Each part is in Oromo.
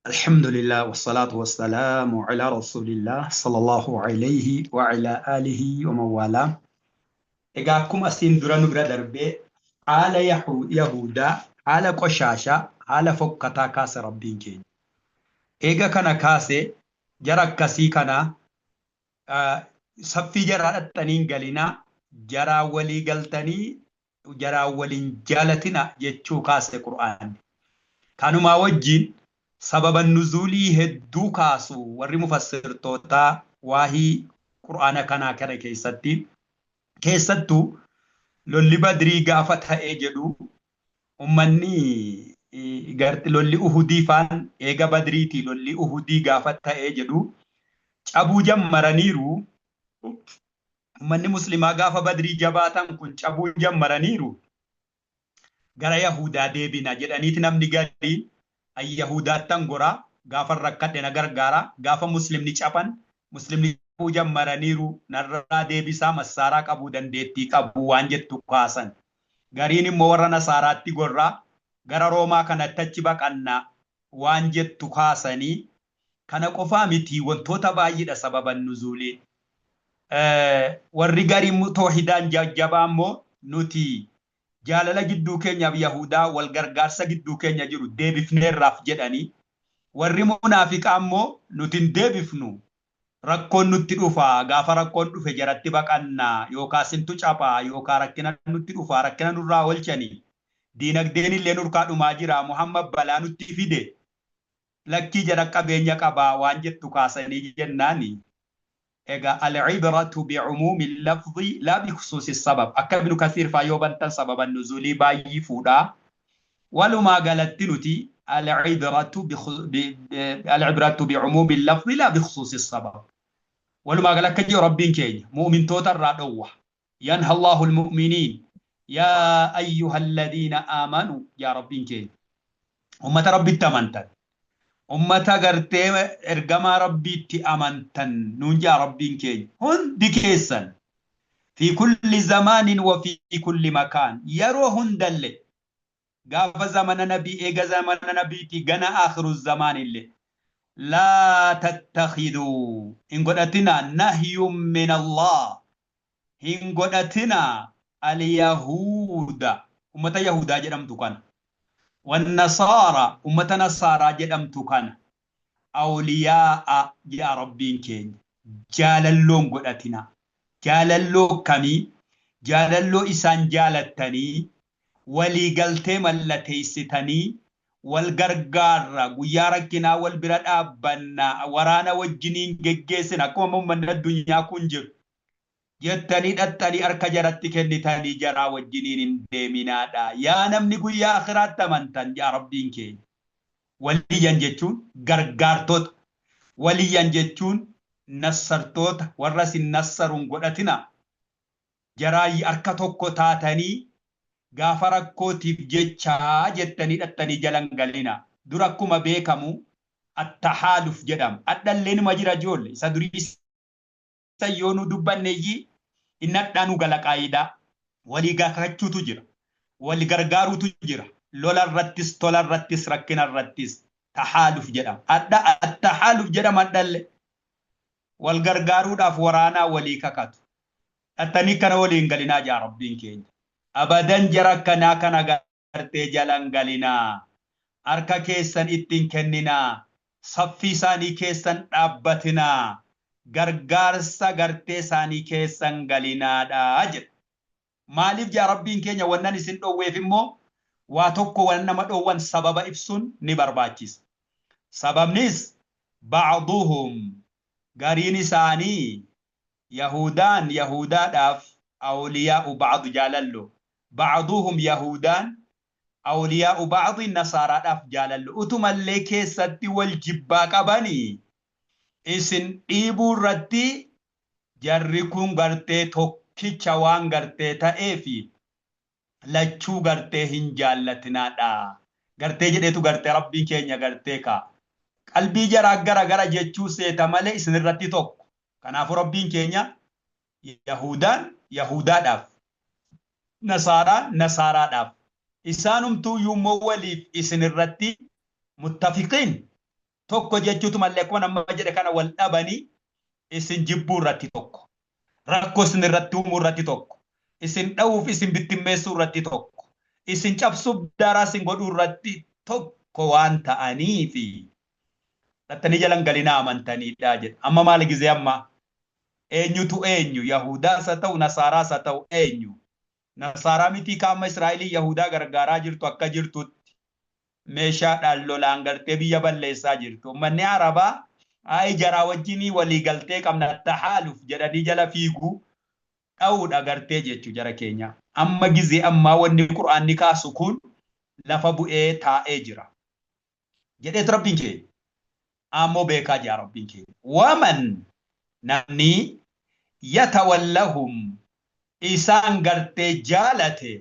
Alhamdulillah wassalatu wassalamu ala rasulillah sallallahu alayhi wa ala alihi wa mawala. Egaa akkuma asiin dura nu bira darbee haala Yahudaa, haala qoshaashaa, haala fokkataa kaase Rabbiin keenya. Eega kana kaase jara akkasii kana saffii jaraa dhaxxanii hin galinaa, jaraa walii galtanii jaraa waliin jaalatina jechuu kaase Qur'aanni. Kanumaa wajjin sababa nuzuulii hedduu kaasu warri mufassirtootaa waahii Qur'aana kanaa kana keessatti, keessattuu lolli Badrii gaafa ta'ee jedhu ummanni garti lolli Uhudii faan eega Badriitii lolli Uhudii gaafa ta'ee jedhu cabuu jammaraniiru. Ummanni muslimaa gaafa Badrii jabaatan kun cabuu jammaraniiru. Gara Yahudaa deebina jedhaniiti namni gariin an Yahudaattan gora, gaafan rakkadhe na gargaara, gaafa muslimni caban muslimni cabuu jammaraniiru narraa deebisaa, massaaraa qabuu dandeettii qabu waan jettu kaasan. Gariin immoo warra Nasaaraatti gorra, gara Roomaa kanatti achi baqanna waan jettu kaasanii. Kana qofaa miti, wantoota baay'eedha sababan nuzuuliin. Warri gariin toohidaan jajjabaa immoo nuti jaalala gidduu keenyaaf Yahudaa wal gargaarsa gidduu keenya jiru deebifneerraaf jedhanii, warri munaafiqaa immoo nuti hin deebifnu, rakkoon nutti dhufa, gaafa rakkoon dhufe jaratti baqanna, yookaa sintu capha, yookaa rakkina nutti dhufa, rakkina nurraa oolchanii, diinagdeen illee nurkaa dhumaa jira, Muhammad balaa nutti fide, lakkii jara qabeenya qaba waan jettu kaasanii jennaani. Egaa al-ibratu bi'umuumi lafzi laa bikhusuusi sabab, akka Ibnu Kasiir faa yoo bantan sababan nuzuulii baay'ii fuudhaa. Walumaa galatti nuti al-ibratu bi'umuumi lafzi laa bikhusuusi sabab. Walumaa gala akka jiru Rabbiin keenya mu'mintoota irraa dhowwa. Yanha Allahu al-mu'miniin yaa ayyuha alladhiina aamanu, yaa Rabbiin keenya ummata Rabbitti amantan, ummata gartee ergamaa Rabbiitti amantan nuun jaa Rabbiin keenya, hundi keessan fi kulli zamaanin wa fi kulli makaan, yeroo hundalle, gaafa zamana nabii, eega zamana nabiitii gana aakhiru zamaanillee, laa tattakhiduu, hin godhatinaa, nahyun min Allah, hin godhatinaa, alyahuuda, ummata yahudaa jedhamtu kana, wannasaara, ummata nasaaraa jedhamtu kana, awliyaa'a jedha Rabbiin keenya, jaalalloon godhatinaa. Jaalalloo akkamii? Jaalalloo isaan jaalattanii walii galtee mallateessitanii, wal gargaarra, guyyaa rakkinaa wal bira dhaabbanna, waraana wajjiniin geggeessina, akkuma uummanni addunyaa kun jiru jettanii dhaxxanii harka jaratti kennitanii jaraa wajjiniin hin deeminaadha. Yaa namni guyyaa akhiraatti amantan yaa Rabbiin keenya. Waliyyan jechuun gargaartota. Waliyyan jechuun nassartoota, warra isin nassaruun godhatina. Jaraayyi harka tokko taatanii gaafa rakkootiif jechaa jettanii dhaxxanii jalan galina. Dur akkuma beekamu attahaaluf jedhama. Adhallee numa jira ijoolle. Isa durii isa yoo nu dubbanneyyii inni hadhaa nu gala qaayidaa. Walii gakachuutu jira. Wal gargaaruutu jira. Lola irrattis, tola irrattis, rakkina irrattis tahaaluf jedhama. Hadha attahaaluf jedhama hadhalle. Wal gargaaruudhaaf waraanaa walii kakatu. Dhattanii kana waliin galinaa jaa Rabbiin keenya. Abadan jara akkanaa kana gartee jalan galinaa. Harka keessan ittiin kenninaa. Saffii isaanii keessan dhaabbatinaa. Gargaarsa gartee isaanii keessan galinaadha jedha. Maaliif jaa Rabbiin keenya? Wannan isin dhowweef immoo waa tokko waan nama dhowwan sababa ibsuun ni barbaachisa. Sababnis ba'duhum, gariin isaanii, Yahudaan Yahudaadhaaf awliyaa'u ba'd jaalallo. Ba'duhum, Yahudaan, awliyaa'u ba'd, Nasaaraadhaaf jaalallo. Utumallee keessatti wal jibbaa qabanii isin dhiibuu irratti jarri kun gartee tokkicha waan gartee ta'eefi lachuu gartee hin jaallatinaadha. Gartee jedheetu gartee Rabbiin keenya gartee kaa. Qalbii jaraa gara gara jechuu seeta malee isin irratti tokko. Kanaafuu Rabbiin keenya Yahudaan Yahudaadhaaf, Nasaaraan Nasaaraadhaaf. Isaanumtuuyyuu immoo waliif isin irratti muttafiqiin tokko jechuutu mallee akkuma amma jedhe kana wal dhabanii isin jibbuu irratti tokko. Rakkoo isin irratti uumuu irratti tokko. Isin dha'uuf isin bittimmeessuu irratti tokko. Isin cabsuuf daaraa isin godhuu irratti tokko waan ta'aniifi dhattanii jalan galinaa amantaniidha jedha. Amma maali gizee amma? Eenyutu eenyu? Yahudaas haa ta'u, Nasaaraas haa ta'u eenyu? Nasaaraa mitii ka amma Israa'eliin Yahudaa gargaaraa jirtu akka jirtutti meeshaadhaan lolaan gartee biyya balleessaa jirtu. Ummanni Arabaa ayi jaraa wajjinii walii galtee qabna taxaaluf jedhanii jala fiiguu dha'uudha gartee jechu jara keenya. Amma gizee ammaa wanni Qur'aanni kaasu kun lafa bu'ee taa'ee jira. Jedheetu Rabbiin keenya. Ammoo beekaa jaa Rabbiin keenya. Waman namni yatawallahum isaan gartee jaalate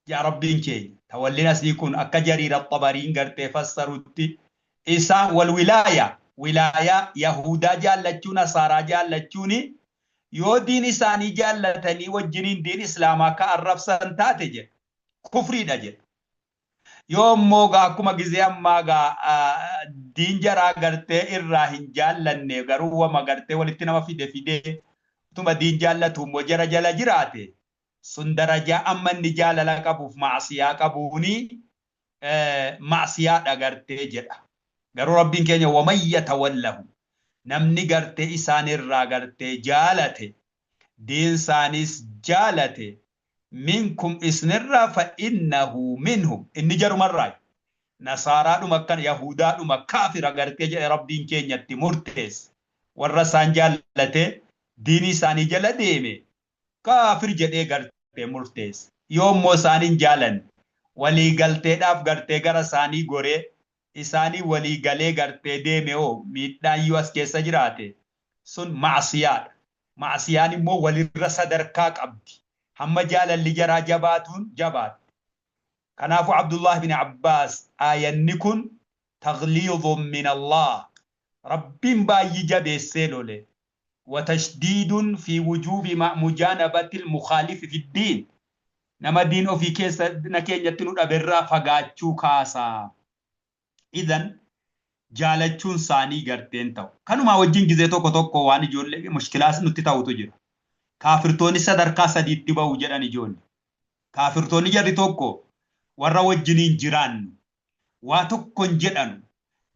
jaa Rabbiin keenya. Tawalliin asii kun akka Jariir Axxabariin gartee fassarutti isaan wal wilaaya wilaayaa Yahudaa jaallachuu Nasaaraa jaallachuuni yoo diin isaanii jaallatanii wajjiniin diin Islaamaa ka arrabsan taate jedha. Kufriidha jedha. Yoo immoo gaa akkuma gizee ammaa gaa diin jaraa gartee irraa hin jaallanne garuu wama gartee walitti nama fide fidee utuma diin jaallatu immoo jara jala jiraate sun darajaa amma inni jaalala qabuuf ma'asiyaa qabuuni ma'asiyaadha gartee jedha. Garuu Rabbiin keenya waman yatawallahu namni gartee isaan irraa gartee jaalate diin isaaniis jaalate minkum isnirraa fa innahu minhum inni jarumarraayi nasaaraadhuma akkana yahudaadhuma kaafira gartee jedhe Rabbiin keenya itti murteesse warra isaan jaallate diinii isaanii jala deeme kaafir jedhee gartee murteesse yoo immoo isaan hin jaalanne walii galteedhaaf gartee gara isaanii goree isaanii walii galee gartee deeme hoo miidhaan yoo as keessa jiraate sun ma'asiyaadha. Ma'asiyaan immoo walirra sadarkaa qabdi. Hamma jaalalli jaraa jabaatuun jabaatti. Kanaafuu Abdullah bin Abbaas aayanni kun taghliidhun min Allah Rabbiin baay'ee jabeessee lole. Wa tashdiidun fi wujuubi mujaanabatil mukhaalifi fi diin. Nama diin ofii keessa na keenyatti nu dhaberraa fagaachuu kaasa. Idan jaalachuun isaanii garteen ta'u. Kanumaa wajjin gizee tokko tokko waan ijoollee mushkilaas nutti ta'utu jira. Kaafirtoonni sadarkaa sadiitti ba'u jedhan ijoollee. Kaafirtoonni jarri tokko warra wajjiniin jiraannu waa tokko hin jedhanu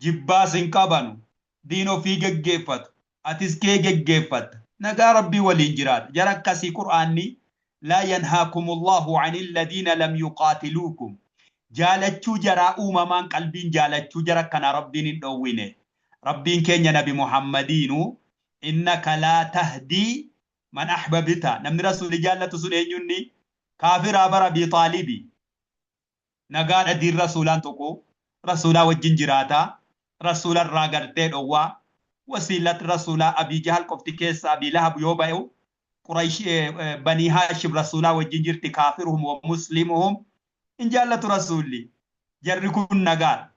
jibbaas hin qabanu diin ofii geggeeffatu atis kee geggeeffatta nagaa Rabbii waliin jiraata jara akkasii Qur'aanni laa yanhaakumullahu anilladiina lam yuqaatiluukum jaalachuu jaraa uumamaan qalbiin jaalachuu jara akkanaa Rabbiin hin dhoowwine Rabbiin keenya nabi Muhammadiinu innaka laa tahdii man ahbabita namni rasuulli jaallatu sun eenyunni kaafiraa bara Abii Xaalibi nagaadha diin rasuulaan tuqu rasuulaa wajjin jiraata rasuula irraa gartee dhowwaa wasiilat rasuulaa Abii Jahal qofti keessa Abii Lahab yoo ba'u Quraysh Banii Haashim rasuulaa wajjin jirti kaafiruhum wa muslimuhum hin jaallatu rasuulli jarri kun nagaadha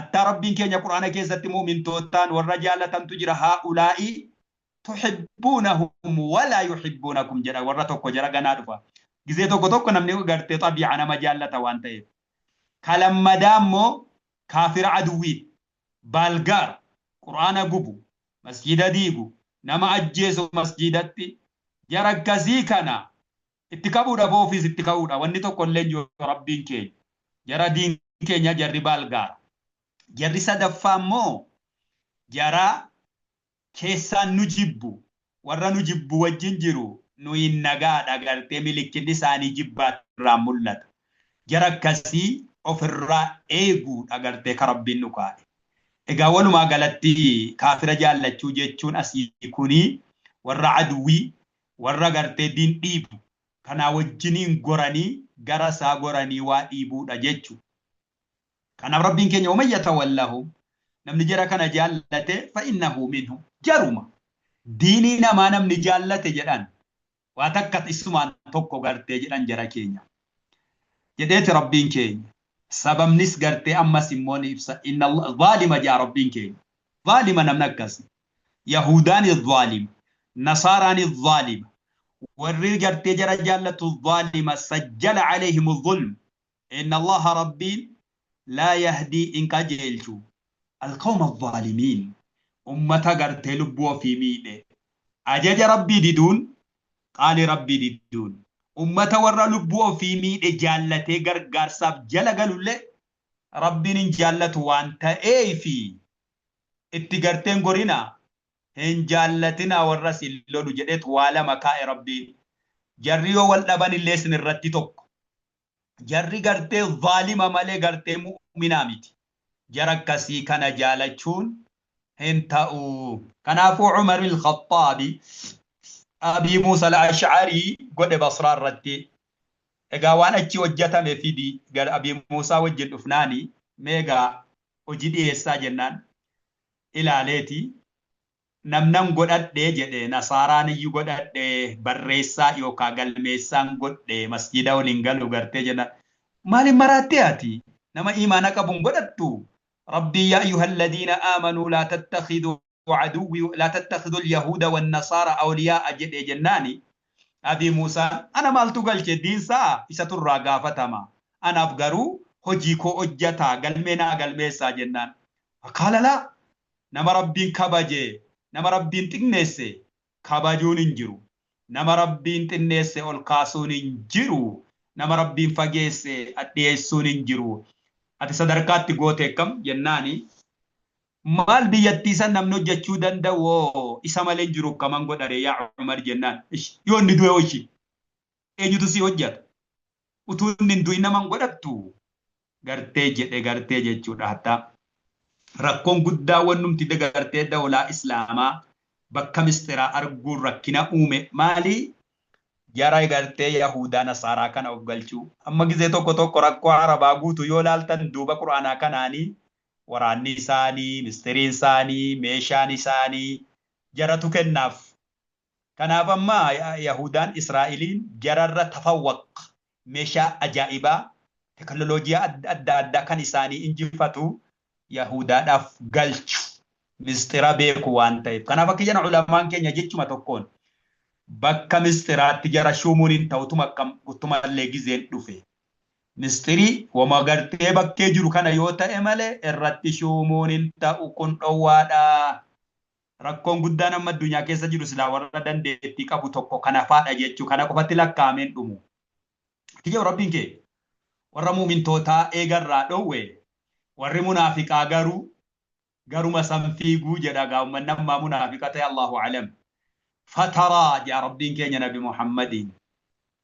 attaa Rabbiin keenya Qur'aana keessatti mu'mintootaan warra jaalatantu jira haa'ulaa'i tuhibbuunahum walaa yuhibbuunakum jedha warra tokko jara ganaa dhufa gizee tokko tokko namni gartee xabii'a nama jaallata waan ta'eef ka lammadaa immoo kaafira aduwwiidha baalgaar qur'aana gubu masjiida diigu nama ajjeesu masjiidatti jara akkasii kana itti qabuudha boo ofiis itti ka'uudha wanni tokko illee jiru Rabbiin keenya jara diin keenya jarri baalgaara jarri sadaffaa immoo jara keessaan nu jibbu, warra nu jibbu wajjin jiru nuyiin nagaadha gartee milikkinni isaanii jibbaatti irraa mul'ata. Jara akkasii ofirraa eeguudha gartee ka Rabbiin nu kaa'e. Egaa walumaa galatti kaafira jaallachuu jechuun asii kuni warra aduwwii, warra gartee diin dhiibu kanaa wajjiniin goranii gara isaa goranii waa dhiibuudha jechu. Kanaaf Rabbiin keenya waman yatawallahum namni jara kana jaallate fa innahu minhum jaruma diinii namaa namni jaallate jedhan waa takka isumaan tokko gartee jedhan jara keenya jedheeti Rabbiin keenya sababnis gartee ammas immoo ni ibsa inna zaalima jaa Rabbiin keenya zaalima namni akkasi yahudaani zaalima nasaaraani zaalima warri gartee jara jaallatu zaalima sajjala alayhimu zulm. Inna Allaha Rabbiin laa yahdii hin qajeelchu alqawma alzaalimiin ummata gartee lubbuu ofii miidhe ajaja Rabbii diduun qaalii Rabbii diduun ummata warra lubbuu ofii miidhe jaallatee gargaarsaaf jala galullee Rabbiin hin jaallatu waan ta'eefi itti garteen gorinaa hin jaallatinaa warra isin lolu jedheet waa lama kaa'e Rabbiin. Jarri yoo wal dhaban illee isin irratti tokko. Jarri gartee zaalima malee gartee mu'minaa miti. Jara akkasii kana jaalachuun hin ta'u. Kanaafuu Umar al-Khaxxaabi Abii Muusa al-Ash'arii godhe Basraa irratti. Egaa waan achi hojjetame fidi gara Abii Muusaa wajjin dhufnaani meegaa hojii dhiyeessaa jennaan ilaaleeti namnan godhadhe jedhe nasaaraan iyyuu godhadhe barreessaa yookaa galmeessaan godhe masjida waliin galu gartee jenna maalin maraattee ati nama imaana qabuun godhattu rabbii yaa ayyuhalladiina aamanuu laa tattakhiduu aduwwi laa tattakhiduu alyahuuda wannasaara awliyaa'a jedhe jennaani Abii Muusaan ana maaltu galche diinsaa isatu irraa gaafatama anaaf garuu hojii koo hojjataa galmee naa galmeessaa jennaan Faqaala laa nama Rabbiin kabaje nama Rabbiin xiqneesse kabajuun hin jiru. Nama Rabbiin xinneesse ol kaasuun hin jiru. Nama Rabbiin fageesse dhiyeessuun hin jiru. Ati sadarkaatti goote akkam jennaani maal biyyattii san namni hojjechuu danda'u hoo isa malee hin jiru akkaman godhare yaa Umar jennaan yoo inni du'e hoo ishi eenyutu si hojjata utuu inni hin du'in nama hin godhattu gartee jedhe gartee jechuudha hattaa rakkoon guddaa wannumti gartee dawlaa islaamaa bakka misxiraa arguun rakkina uume maali jara gartee yahudaa nasaaraa kana of galchuu amma gizee tokko tokko rakkoo arabaa guutu yoo laaltan duuba qur'aanaa kanaanii waraanni isaanii mistiriin isaanii meeshaan isaanii jaratu kennaaf. Kanaaf amma Yahudaan Israa'eliin jararra tafawwaq meeshaa ajaa'ibaa teknoloojiyaa adda addaa kan isaanii injifatu Yahudaadhaaf galchu misxira beeku waan ta'eef. Kanaaf akka jedhan ulamaan keenya jechuma tokkoon bakka misxiraatti jara shuumuun hin ta'u tuma akkam utumallee gizeen dhufe. Misxirii wama gartee bakkee jiru kana yoo ta'e malee irratti shuumuun hin ta'u kun dhowwaadha. Rakkoon guddaan amma addunyaa keessa jiru silaa warra dandeettii qabu tokko kana faadha jechuu kana qofatti lakkaa'ameen dhumu. Kiyyoo Rabbiin kee warra muumintootaa eegarraa dhowwe warri munaafiqaa garuu garuma san fiiguu jedha gaa ummanni ammaa munaafiqa ta'e Allahu alam. Fataraa jedha Rabbiin keenya Nabi Muhammadiin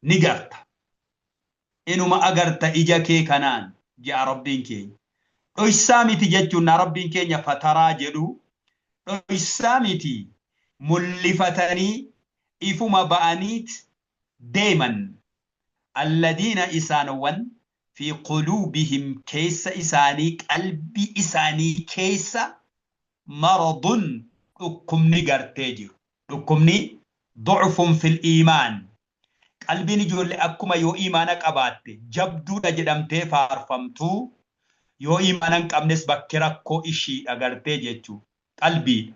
ni garta. Inuma agarta ija kee kanaan jedha Rabbiin keenya. Dhoysaa miti jechuun naa Rabbiin keenya fataraa jedhu dhoysaa miti mul'ifatanii ifuma ba'aniit deeman. Alladiina isaanowwan fi quluubihim keessa isaanii qalbii isaanii keessa maradun dhukkubni gartee jiru. Dhukkubni du'fun fil iimaan. Qalbiin ijoollee akkuma yoo iimaana qabaatte jabduudha jedhamtee faarfamtu yoo iimaana hin qabnes bakki rakkoo ishiidha gartee jechuu qalbiidha.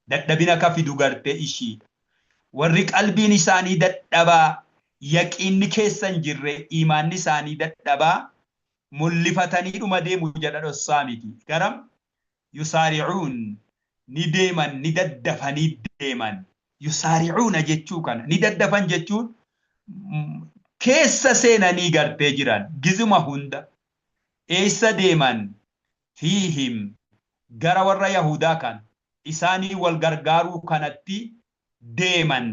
Dadhabina ka fidu gartee ishiidha. Warri qalbiin isaanii dadhabaa yaqiinni keessa hin jirre iimaanni isaanii dadhabaa mul'ifatanii dhuma deemu jedha dhossaa miti. Garam yusaari'uun ni deeman ni daddafanii deeman. Yusaari'uuna jechuu kana ni daddafan jechuun keessa seenanii gartee jiran gizuma hunda eessa deeman fiihim gara warra Yahudaa kan isaanii wal gargaaruu kanatti deeman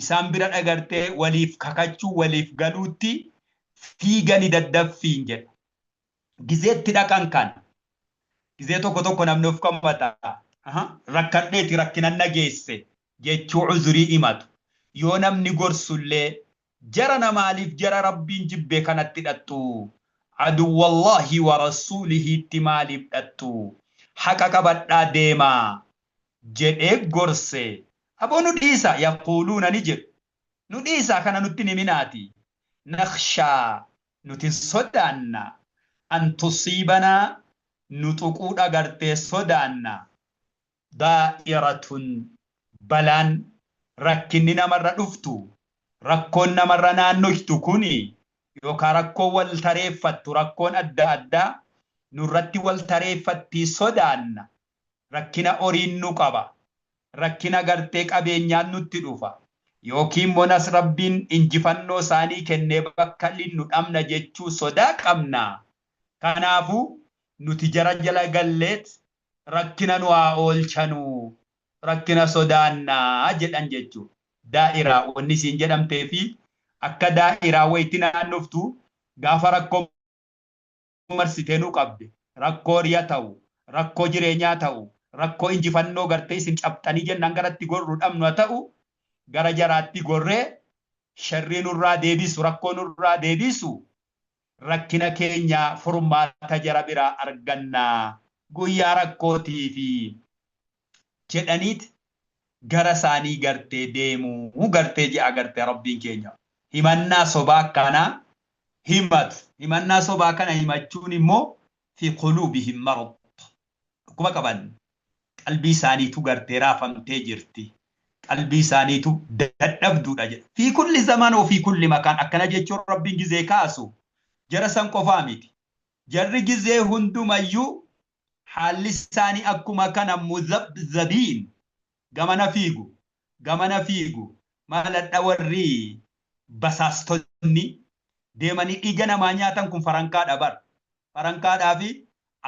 isaan bira dhagartee waliif kakachuu waliif galuutti fiigani daddaffiin jedha. Gizeetti dhaqan kan gizee tokko tokko namni of komata rakkadheeti rakkinan na geesse jechuu uzurii himatu yoo namni gorsullee jara na maaliif jara Rabbiin jibbe kanatti dhattu aduwwallahi wa rasuulihiitti maaliif dhattu haqa qabadhaa deemaa jedhee gorse aboo nu dhiisa yaquuluuna ni jedhu nu dhiisaa kana nutti hin himinaati nakhshaa nuti sodaanna an tusiibanaa nu tuquudha gartee sodaanna daa'iratun balaan rakkinni namarra dhuftu rakkoon namarra naannoytu kuni Yookaa rakkoo wal tareeffattu, rakkoon adda addaa nurratti wal tareeffattii sodaanna. Rakkina horiin nu qaba. Rakkina gartee qabeenyaan nutti dhufa. Yookiin immoo nas Rabbiin injifannoo isaanii kennee bakka linnu dhabna jechuu sodaa qabna. Kanaafuu nuti jara jala galleet rakkina nu haa oolchanuu, rakkina sodaannaa jedhan jechuudha. Daa'iraa wanni isiin jedhamtee fi akka daa'iraa wayitti naannoftu gaafa rakkoo marsitee nu qabde, rakkoo horiya ta'u, rakkoo jireenyaa ta'u, rakkoo injifannoo gartee isin cabxanii jennaan garatti gorru dhabnu haa ta'u, gara jaraatti gorree sharrii nurraa deebisu, rakkoo nurraa deebisu, rakkina keenya furmaata jara biraa arganna guyyaa rakkootiifi jedhaniit gara isaanii gartee deemu gartee je'a gartee Rabbiin keenya. Himannaa sobaa akkanaa himatu. Himannaa sobaa kana himachuun immoo fi quluubihim marad. Dhukkuba qaban. Qalbii isaaniitu gartee raafamtee jirti. Qalbii isaaniitu dadhabduudha jedha. Fi kulli zamaan wa fi kulli makaan akkana jechuun Rabbiin gizee kaasu jara san qofaa miti. Jarri gizee hundumayyuu haalli isaanii akkuma kana muzabzabiin gamana fiigu gamana fiigu maaladha warri basaastonni deemanii dhiiga namaa nyaatan kun farankaadha bar farankaadhaa fi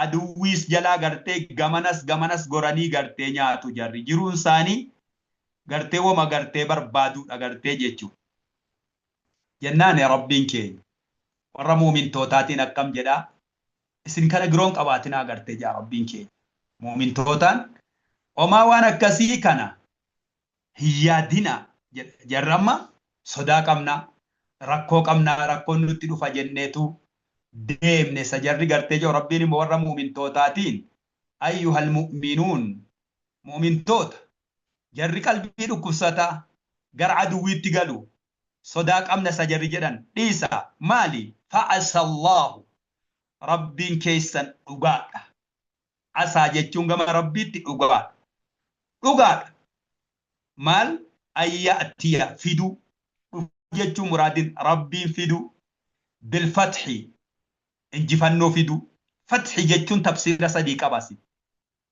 aduwwiis jalaa gartee gamanas gamanas goranii gartee nyaatu jarri jiruun isaanii gartee woma gartee barbaaduudha gartee jechuudha. Jennaan Rabbiin keenya warra muumintootaatiin akkam jedhaa isin kana giroon qabaatinaa gartee jaa Rabbiin keenya. Mu'mintootaan homaa waan akkasii kana hin yaadinaa jedha. Jarri amma sodaa qabna, rakkoo qabna, rakkoon nutti dhufa jenneetu deemne isa jarri gartee jiru Rabbiin immoo warra mu'mintootaatiin ayyuhal mu'minuun mu'mintoota jarri qalbii dhukkubsataa gara aduwwiitti galu sodaa qabna isa jarri jedhan dhiisa maali fa'asallaahu Rabbiin keessan dhugaadha. Asaa jechuun gama Rabbiitti dhugaadha. Dhugaadha. Maal ayya'tiya fiduu dhufuu jechuun muraadin Rabbiin fiduu bilfathi injifannoo fiduu. Fathi jechuun tafsiira sadii qaba asi.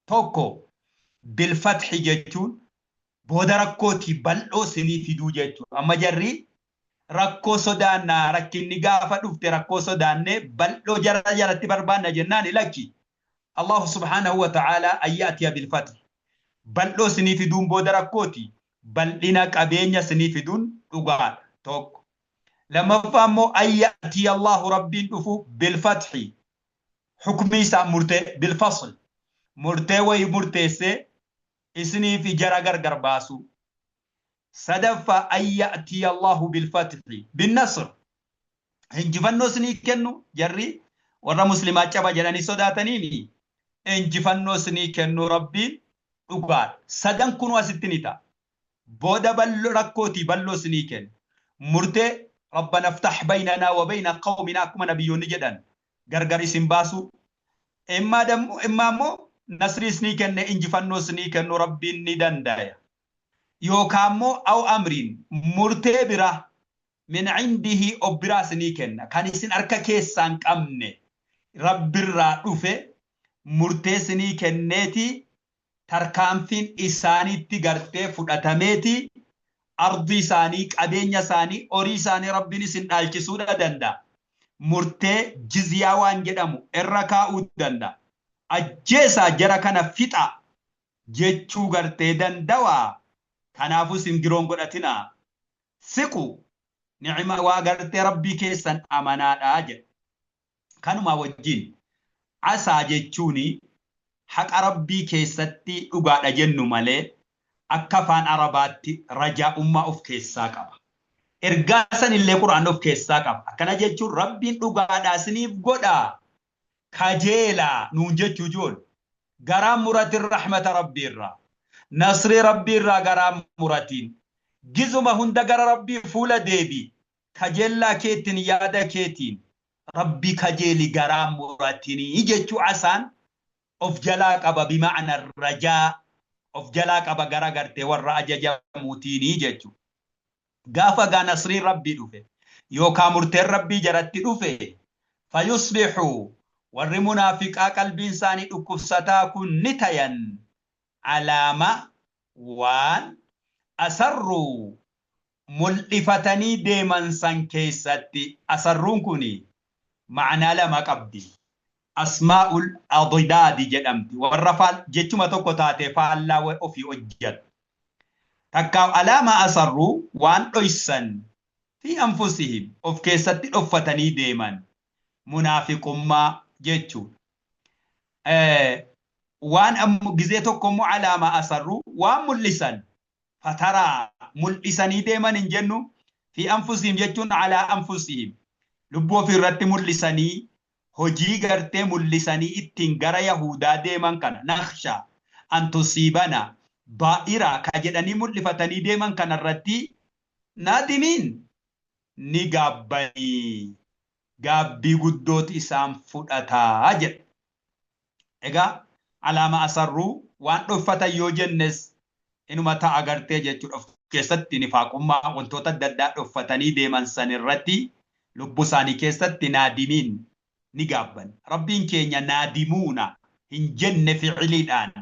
Tokko bilfathi jechuun booda rakkootii bal'oo isinii fiduu jechuudha. Amma jarri rakkoo sodaanna rakkinni gaafa dhufte rakkoo sodaannee bal'oo jara jalatti barbaanna jennaan lakki. Allahu subhaanahu wa ta'aalaa an ya'tiya bilfathi. Bal'oo isinii fiduun booda rakkooti. Bal'ina qabeenya isinii fiduun dhugaadha. Tokko. Lammaffaa immoo an ya'tiya Allahu Rabbiin dhufu bilfathi. Hukmii isaa murtee bilfasl. Murtee wayii murteessee isinii fi jara gargar baasuu. Sadaffaa an ya'tiya Allahu bilfathi binnasr. Injifannoo isinii kennu jarri warra muslimaa caba jedhanii sodaataniimi injifannoo isinii kennu Rabbiin dhugaadha. Sadan kunuu asitti ni ta'a. Booda ballo rakkootii balloo isinii kenna. Murtee Rabbana iftah baynanaa wa bayna qawminaa akkuma nabiyyoonni jedhan gargar isin baasuu. Immaa dammoo immaa immoo nasrii isinii kenne injifannoo isinii kennu Rabbiin ni dandaya. Yookaan immoo aw amriin murtee biraa min indihii of biraa isinii kenna kan isin harka keessaan qabne Rabbirraa dhufe murtee isinii kenneeti tarkaanfiin isaanitti gartee fudhatameeti ardii isaanii qabeenya isaanii horii isaanii Rabbiin isin dhaalchisuudha danda'a. Murtee jizyaa waan jedhamu irra kaa'uu danda'a. Ajjeesaa jara kana fixaa jechuu gartee dandawa. Kanaafuu isin giroon godhatinaa. Siqu ni'ima waa gartee Rabbii keessan amanaadha jedha. Kanumaa wajjin asaa jechuun haqa Rabbii keessatti dhugaadha jennu malee akka afaan Arabaatti rajaa'ummaa of keessaa qaba. Ergaa sanillee Qur'aanni of keessaa qaba. Akkana jechuun Rabbiin dhugaadha isiniif godha kajeelaa nuun jechuu ijoollee. Garaan muratin rahmata Rabbii irraa. Nasrii Rabbii irraa garaan muratiin. Gizuma hunda gara Rabbii fuula deebi. Kajeellaa keetiin yaada keetiin Rabbi kajeeli garaan muratinii jechuu asaan of jalaa qaba bima'na rajaa of jalaa qaba gara gartee warra ajajamuutiinii jechuu. Gaafa gaa nasriin Rabbii dhufe. Yookaa murteen Rabbii jaratti dhufe, fayusbixuu, warri munaafiqaa qalbiin isaanii dhukkubsataa kun ni tayan, alaa maa, waan, asarruu, mul'ifatanii deeman san keessatti. Asarruun kuni ma'naa lama qabdi. Asmaa'ul adidaadi jedhamti. Warra faal jechuma tokko taatee faallaa ofii hojjatu. Takkaa alaa maa asarruu, waan dhoysan, fii anfusihim, of keessatti dhoffatanii deeman, munaafiqummaa jechuudha. Waan ammo gizee tokko immoo alaa maa asarruu, waan mul'isan, fataraa mul'isanii deeman hin jennu, fi anfusihim jechuun alaa anfusihim, lubbuu ofii irratti mul'isanii, hojii gartee mul'isanii ittiin gara yahuudaa deeman kana, nakhsha an tusiibana daa'iraa ka jedhanii mul'ifatanii deeman kana irratti naadimiin, ni gaabbanii, gaabbii guddootu isaan fudhataa jedha. Egaa alaa maa asarruu, waan dhofatan yoo jennes inuma ta'a gartee jechuudha. Of keessatti nifaaqummaa, wantoota adda addaa dhoffatanii deeman san irratti lubbuu isaanii keessatti naadimiin, ni gaabban. Rabbiin keenya naadimuuna hin jenne fi'iliidhaan.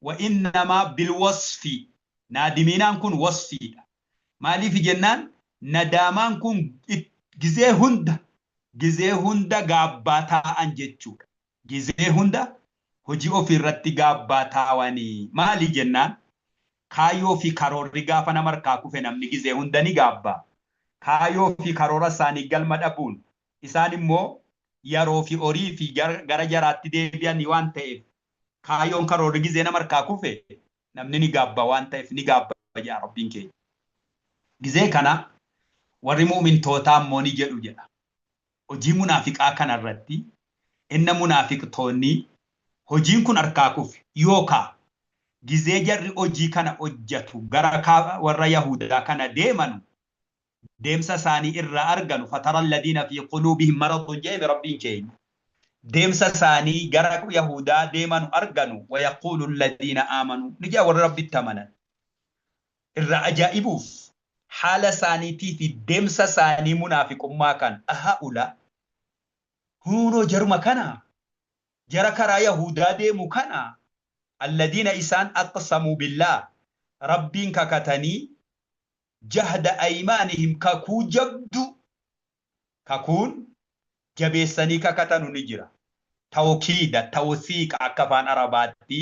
Wa innamaa bilwasfi, naadimiinaan kun wasfiidha. Maaliif jennaan nadaamaan kun gizee hunda, gizee hunda gaabbaa taa'an jechuudha. Gizee hunda hojii ofii irratti gaabbaa taawanii. Maali jennaan kaayoo fi karoorri gaafa nama harkaa kufe namni gizee hunda ni gaabba. Kaayoo fi karoora isaanii galma dhabuun, isaan immoo yaroo fi horii fi gara jaraatti deebi'anii waan ta'eef, kaayoon karoorri gizee nama harkaa kufe namni ni gaabba waan ta'eef ni gaabba jedha Rabbiin keenya. Gizee kana warri mu'mintootaa immoo ni jedhu jedha. Hojii munaafiqaa kana irratti inna munaafiqtoonni hojiin kun harkaa kufe yookaa gizee jarri hojii kana hojjatu gara warra yahuudaa kana deemanu deemsa isaanii irraa arganu, fatara alladiina fi quluubihim maradun je'eme Rabbiin keenya, deemsa isaanii gara yahuudaa deemanu arganu, wayaquulu alladiina aamanuu, ni jedha warri Rabbitti amanan irraa ajaa'ibuuf haala isaaniitii fi deemsa isaanii munaafiqummaa kan, ahaa'ulaa, huunoo jaruma kana, jara karaa yahuudaa deemu kana, alladiina isaan aqsamuu billaah, Rabbiin kakatanii, jahda aymaanihim, kakuu jabdu, kakuun jabeessanii kakatanu ni jira, tawkiida tawthiiqa akka afaan arabaatti,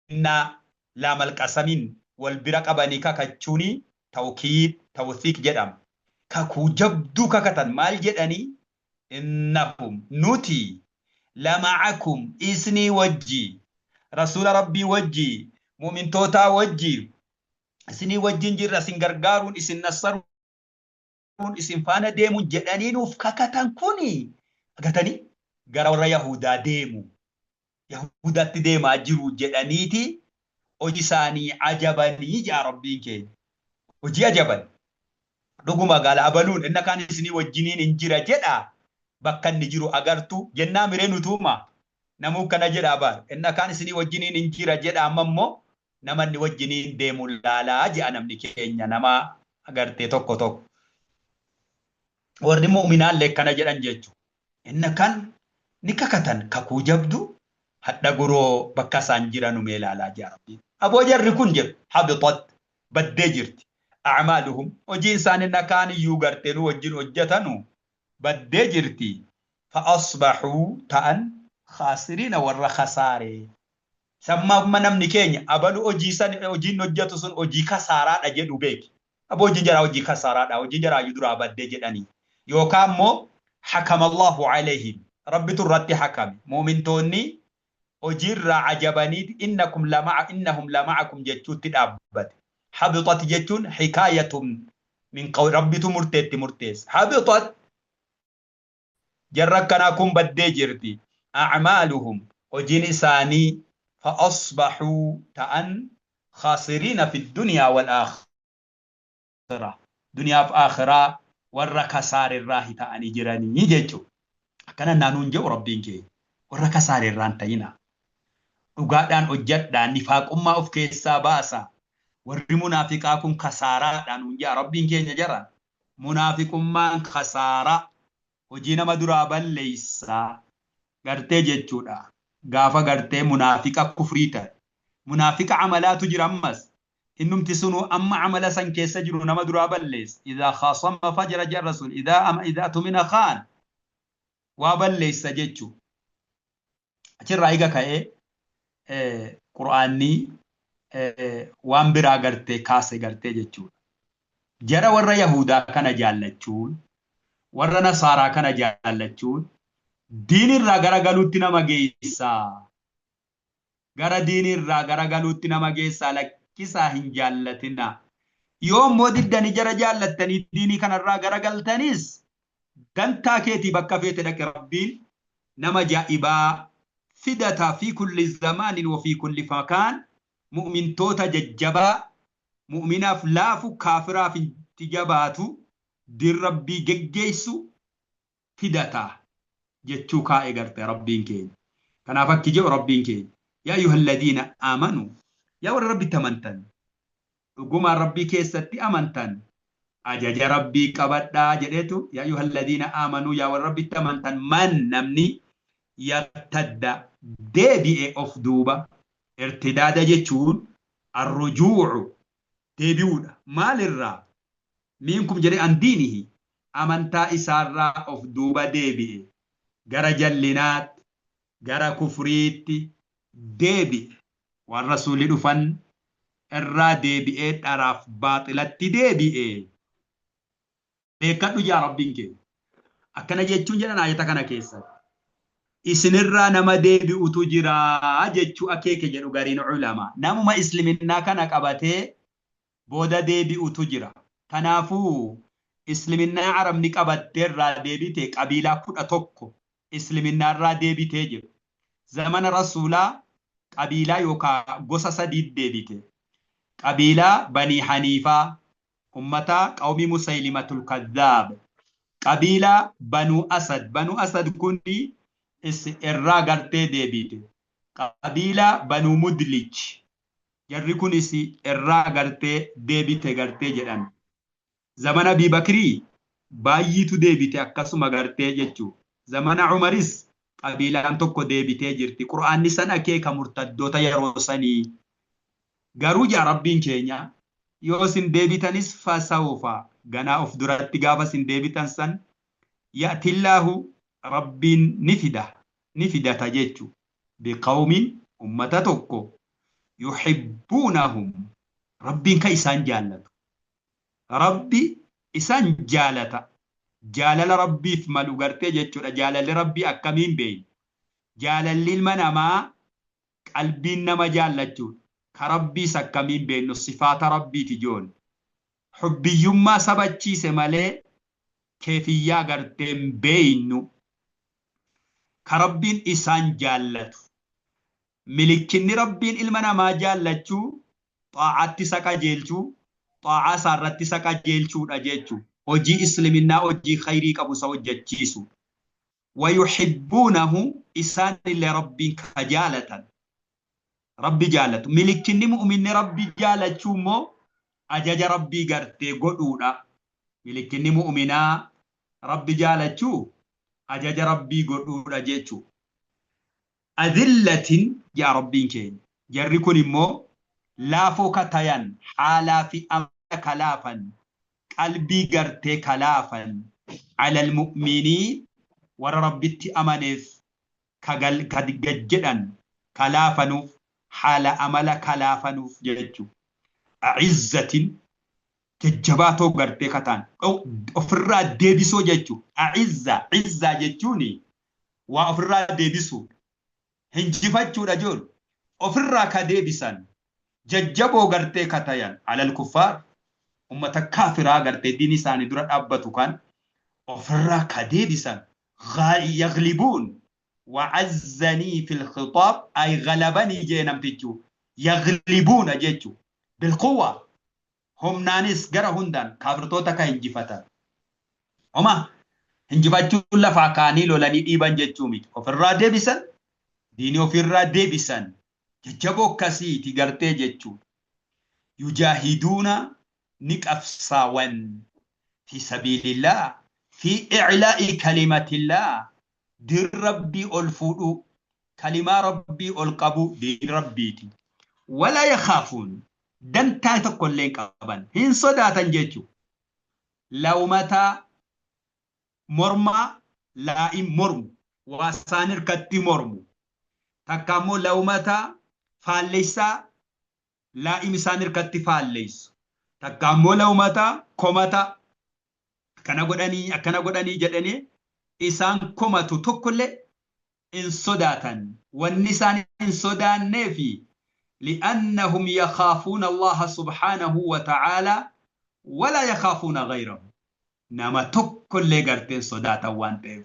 inna laamal qasamiin wal bira qabanii kakachuuni tawkiid tawthiiq jedhama. Kakuu jabduu kakatan maal jedhanii, innahum, nuti, lama'akum, isnii wajji, rasuula Rabbii wajji, mu'mintootaa wajji, isinii wajjin jirra, isin gargaaruun, isin nassaruun, isin faana deemuun jedhanii nuuf kakatan kuni agartanii gara warra yahudaa deemu, yahudaatti deemaa jiru jedhaniiti hojii isaanii ajabanii jedha Rabbiin keenya. Hojii ajaban. Dhuguma gaala abaluun inna kaan isinii wajjiniin hin jira jedha, bakka inni jiru agartu jennaa miree nutuuma namuu kana jedha baar, inna kaan isinii wajjiniin hin jira jedha, amma immoo nama inni wajjiniin deemu laalaa jedha namni keenya nama agartee tokko tokko. Warri mu'minaallee akkana jedhan jechuudha. Inna kan ni kakatan kakuu jabdu, hadha guroo bakka isaan jiranu mee ilaalaa jedha Rabbiin. Aboo jarri kun jedhu, habixat, baddee jirti. A'maaluhum, hojiin isaan inna kaan iyyuu gartee nu wajjin hojjetanu baddee jirti. Fa'asbaxuu, ta'an, khaasiriina, warra khasaare. Samma amma namni keenya abalu hojii san hojiin hojjetu sun hojii kasaaraadha jedhu beeki. Aboo hojiin jaraa hojii kasaaraadha, hojiin jaraa iyyuu duraa baddee jedhanii. Yookaan immoo hakama Allahu alayhim, Rabbitu irratti hakame. Mu'mintoonni hojii irraa ajabaniiti innakum lama'a innahum lama'akum jechuutti dhaabbate. Habixat jechuun hikaayatun min qawl, Rabbitu murteetti murteesse. Habixat, jarra akkanaa kun baddee jirti. A'maaluhum, hojiin isaanii, fa asbaxuu, ta'an, khaasiriina fi dunyaa wal aakhira, duniyaaf aakhiraa warra kasaarerraahi ta'anii jiranii jechuudha. Akkana naa nuun jedhu Rabbiin keenya, warra kasaarerraa hin ta'inaa. Dhugaadhaan hojjadhaa, nifaaqummaa of keessaa baasaa. Warri munaafiqaa kun kasaaraadha nuun jedha Rabbiin keenya jaraan. Munaafiqummaan khasaaraa, hojii nama duraa balleeysa gartee jechuudha. Gaafa gartee munaafiqa kufrii ta'e. Munaafiqa amalaatu jira ammas. Innumti sunuu amma amala san keessa jiru nama duraa balleessa. Idhaa khaasama fajara jedha Rasuul. Idhaa ama idhaa tumina khaan. Waa balleessa jechuu. Achirraa eega ka'ee Qur'aanni waan biraa gartee kaase gartee jechuudha. Jara warra Yahudaa kana jaallachuun, warra Nasaaraa kana jaallachuun diinirraa gara galuutti nama geessa. Gara diinirraa gara galuutti nama geessaa, lakkisaa, hin jaallatinaa. Yoo immoo diddanii jara jaallattanii diinii kanarraa gara galtanis dantaa keetii, bakka feete dhaqe, Rabbiin nama ajaa'ibaa fidata. Fi kulli zamaanin wa fi kulli makaan mu'mintoota jajjabaa, mu'minaaf laafu, kaafiraaf itti jabaatu, diin Rabbii geggeessu fidata jechuu kaa'e garte Rabbiin keenya. Kanaaf akki jedhu Rabbiin keenya: Yaa ayyuhalladiina aamanuu, yaa warra Rabbitti amantan, dhugumaan Rabbii keessatti amantan, ajaja Rabbii qabadhaa jedheetu. Yaa ayyuhalladiina aamanuu, yaa warra Rabbitti amantan, man namni yartadda deebi'e of duuba. Irtidaada jechuun arrujuucu, deebi'uudha. Maalirraa? Minkum jedhe, an diinihi, amantaa isaarraa of duuba deebi'e, gara jallinaatti, gara kufriitti deebi'e, waan Rasuulli dhufan irraa deebi'ee dharaaf baaxilatti deebi'e beekadhu jaa Rabbiin keenya. Akkana jechuun jedhan ayata kana keessatti isinirraa nama deebi'utu jira jechuu akeeke jedhu gariin ulamaa. Namuma isliminnaa kana qabatee booda deebi'utu jira. Kanaafuu isliminnaa Arabni qabattee irraa deebite qabiilaa 11 isliminnaa irraa deebitee jiru. Zamana Rasuulaa qabiilaa yookaa gosa sadiit deebite. Qabiilaa Banii Haniifaa, ummata qawmii Musaylimatul Kadhaab, qabiilaa Banuu Asad. Banuu Asad kuni irraa gartee deebite. Qabiilaa Banuu Mudlij, jarri kunis irraa gartee deebite gartee jedhan. Zamana Abii Bakrii baay'iitu deebite akkasuma gartee jechuu. Zamana Umaris qabiilaan tokko deebitee jirti. Qur'aanni san akeeka murtaddoota yeroo sanii. Garuu jaa Rabbiin keenya, yoo isin deebitanis, fasawfa, ganaa of duratti gaafa isin deebitan san, ya'tillaahu, Rabbiin ni fida, ni fidata jechu, biqawmin, ummata tokko, yuhibbuunahum, Rabbiin ka isaan jaallatu. Rabbi isaan jaalata. Jaalala Rabbiif malu gartee jechuudha. Jaalalli Rabbii akkamiin beeyna? Jaalalli ilma namaa qalbiin nama jaallachuudha. Ka Rabbiis akkamiin beeynu? Sifaata Rabbiiti joon. Hubbiyyummaa sabachiise malee keefiyyaa gartee hin beeynu. Ka Rabbiin isaan jaallatu. Milikkinni Rabbiin ilma namaa jaallachuu xaa'aatti isa qajeelchuu, xaa'aa isaa irratti isa qajeelchuudha jechu. Hojii isliminnaa, hojii khayrii qabu isa hojjachiisuudha. Wayuhibbuunahu, isaanillee Rabbiin ka jaalatan. Rabbi jaalatu. Milikkinni mu'minni Rabbi jaalachuu immoo ajaja Rabbii gartee godhuudha. Milikkinni mu'minaa Rabbi jaalachuu ajaja Rabbii godhuudha jechu. Adillatin jedha Rabbiin keenya. Jarri kun immoo laafoo ka tayan, haalaa fi amala ka laafan, qalbii gartee ka laafan, alal mu'miniin, warra Rabbitti amaneef ka ka gad jedhan, ka laafanuuf, haala amala ka laafanuuf jechu. A'izzatin, jajjabaatoo gartee ka ta'an, ofirraa deebisoo jechu. A'izza, izzaa jechuuni waa ofirraa deebisuudha. Hinjifachuudha jechuun ofirraa ka deebisan, jajjaboo gartee ka tayan, alal kuffaar, ummata kaafiraa gartee diin isaanii dura dhaabbatu kan ofirraa ka deebisan. Yaglibuun wa'azzanii fil khitaab ay galabanii jee namtichu. Yaglibuuna jechu bilquwwa, humnaanis gara hundaan kaafirtoota ka hinjifatan. Homa hinjifachuun lafaa kaanii lolanii dhiiban jechuu miti. Ofirraa deebisan, diinii ofirraa deebisan, jajjaboo akkasiiti gartee jechuudha. Yujaahiduuna, ni qabsaawan. Fi sabiilillaah, fi i'laa'i kalimatillaah, diin Rabbii ol fuudhuu, kalimaa Rabbii ol qabuu, diin Rabbiiti. Walaa yakhaafuun, dantaa tokko illee hin qaban, hin sodaatan jechu. Lawmataa, mormaa, laa'im mormu, waa isaan hirkatti mormu. Takka ammoo lawmataa, faallessaa, laa'im isaan hirkatti faalleysu. Takka ammoo lawmata, komata, akkana godhanii, akkana godhanii jedhanii isaan komatu tokkollee hin sodaatan. Wanni isaan hin sodaanneefi li'annahum yakhaafuuna Allaaha subhaanahu wa ta'aalaa walaa yakhaafuuna ghayrahu. Nama tokkollee gartee hin sodaatan waan ta'eef.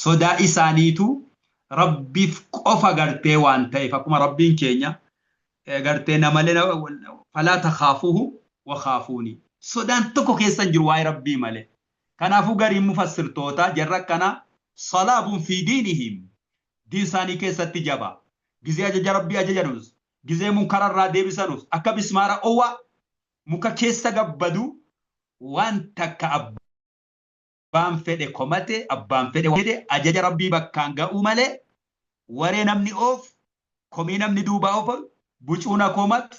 Sodaa isaaniitu Rabbiif qofa gartee waan ta'eef, akkuma Rabbiin keenya gartee namalee falaa takhaafuuhum wa khaafuuni. Sodaan tokko keessa hin jiru waa'ee Rabbii malee. Kanaafuu gariin mufassirtootaa jarri akkanaa salaabun fi diinihim, diin isaanii keessatti jaba. Gizee ajaja Rabbii ajajanus, gizee munkara irraa deebisanus akka bismaara owwaa muka keessa gabbadu. Waan takka abbaan fedhe komate, abbaan fedhe jedhe, ajaja Rabbii bakkaan ga'uu malee waree namni oofu, komii namni duubaa oofu, bucuu na komatu,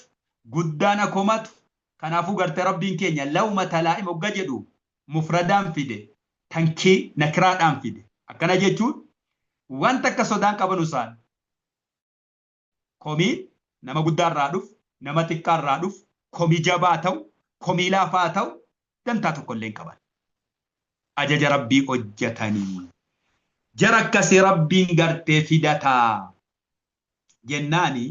guddaa na komatu. Kanaafuu gartee Rabbiin keenya lawmata laa'im hogga jedhu mufradaan fide, tankii nakiraadhaan fide. Akkana jechuun waan takka sodaan qabanu isaan. Komiin nama guddaa irraa dhufu, nama xiqqaa irraa dhufu, komii jabaa ta'u, komii laafaa ta'u, dantaa tokko illee hin qaban. Ajaja Rabbii hojjatanii. Jara akkasii Rabbiin gartee fidataa jennaani,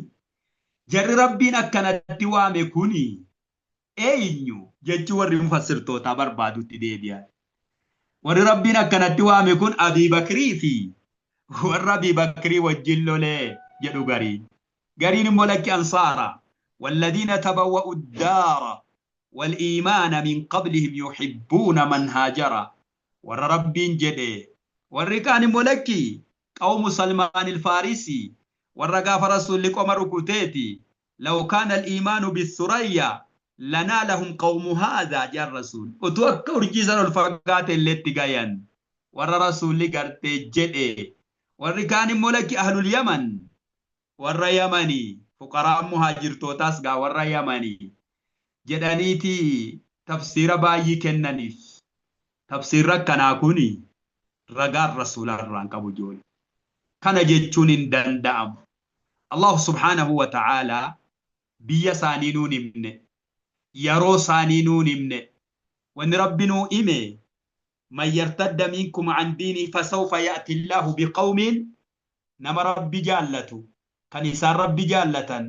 jarri Rabbiin akkanatti waame kuni eenyu jechuu warri mufassirtootaa barbaadutti deebi'an. Warri Rabbiin akkanatti waame kun Abii Bakrii fi warra Abii Bakrii wajjin lolee jedhu gariin. Gariin immoo lakki Ansaara. Walladiina tabawwa'u daara wal iimaana min qablihim yuhibbuuna man haajara. Warra Rabbiin jedhe. Warri kaan immoo lakki qawmu Salmaan il-Faarisii, warra gaafa Rasuulli qoma rukuteeti. Law kaana al-iimaanu bis-surayya lanaalahum qawmu haadhaa jedhan Rasuulli. Utuu akka urjii san ol fagaate illee itti gayan. Warra Rasuulli gartee jedhe. Warri kaan immoo lakki ahlul Yaman, warra Yamanii, fuqaraan muhaajirtootaas gaa warra Yamanii jedhaniiti tafsiira baay'ii kennaniif. Tafsiirri akkanaa kuni ragaan Rasuulaa irraa hin qabu ijoole. Kana jechuun hin danda'amu. Allaahu subhaanahu wa ta'aalaa biyya isaanii nuun himne, yaroo isaanii nuun himne. Wanni Rabbi nuu hime, man yartadda minkum an diinihi fasawfa ya'ti Allaahu biqawmin, nama Rabbi jaallatu, kan isaan Rabbi jaallatan,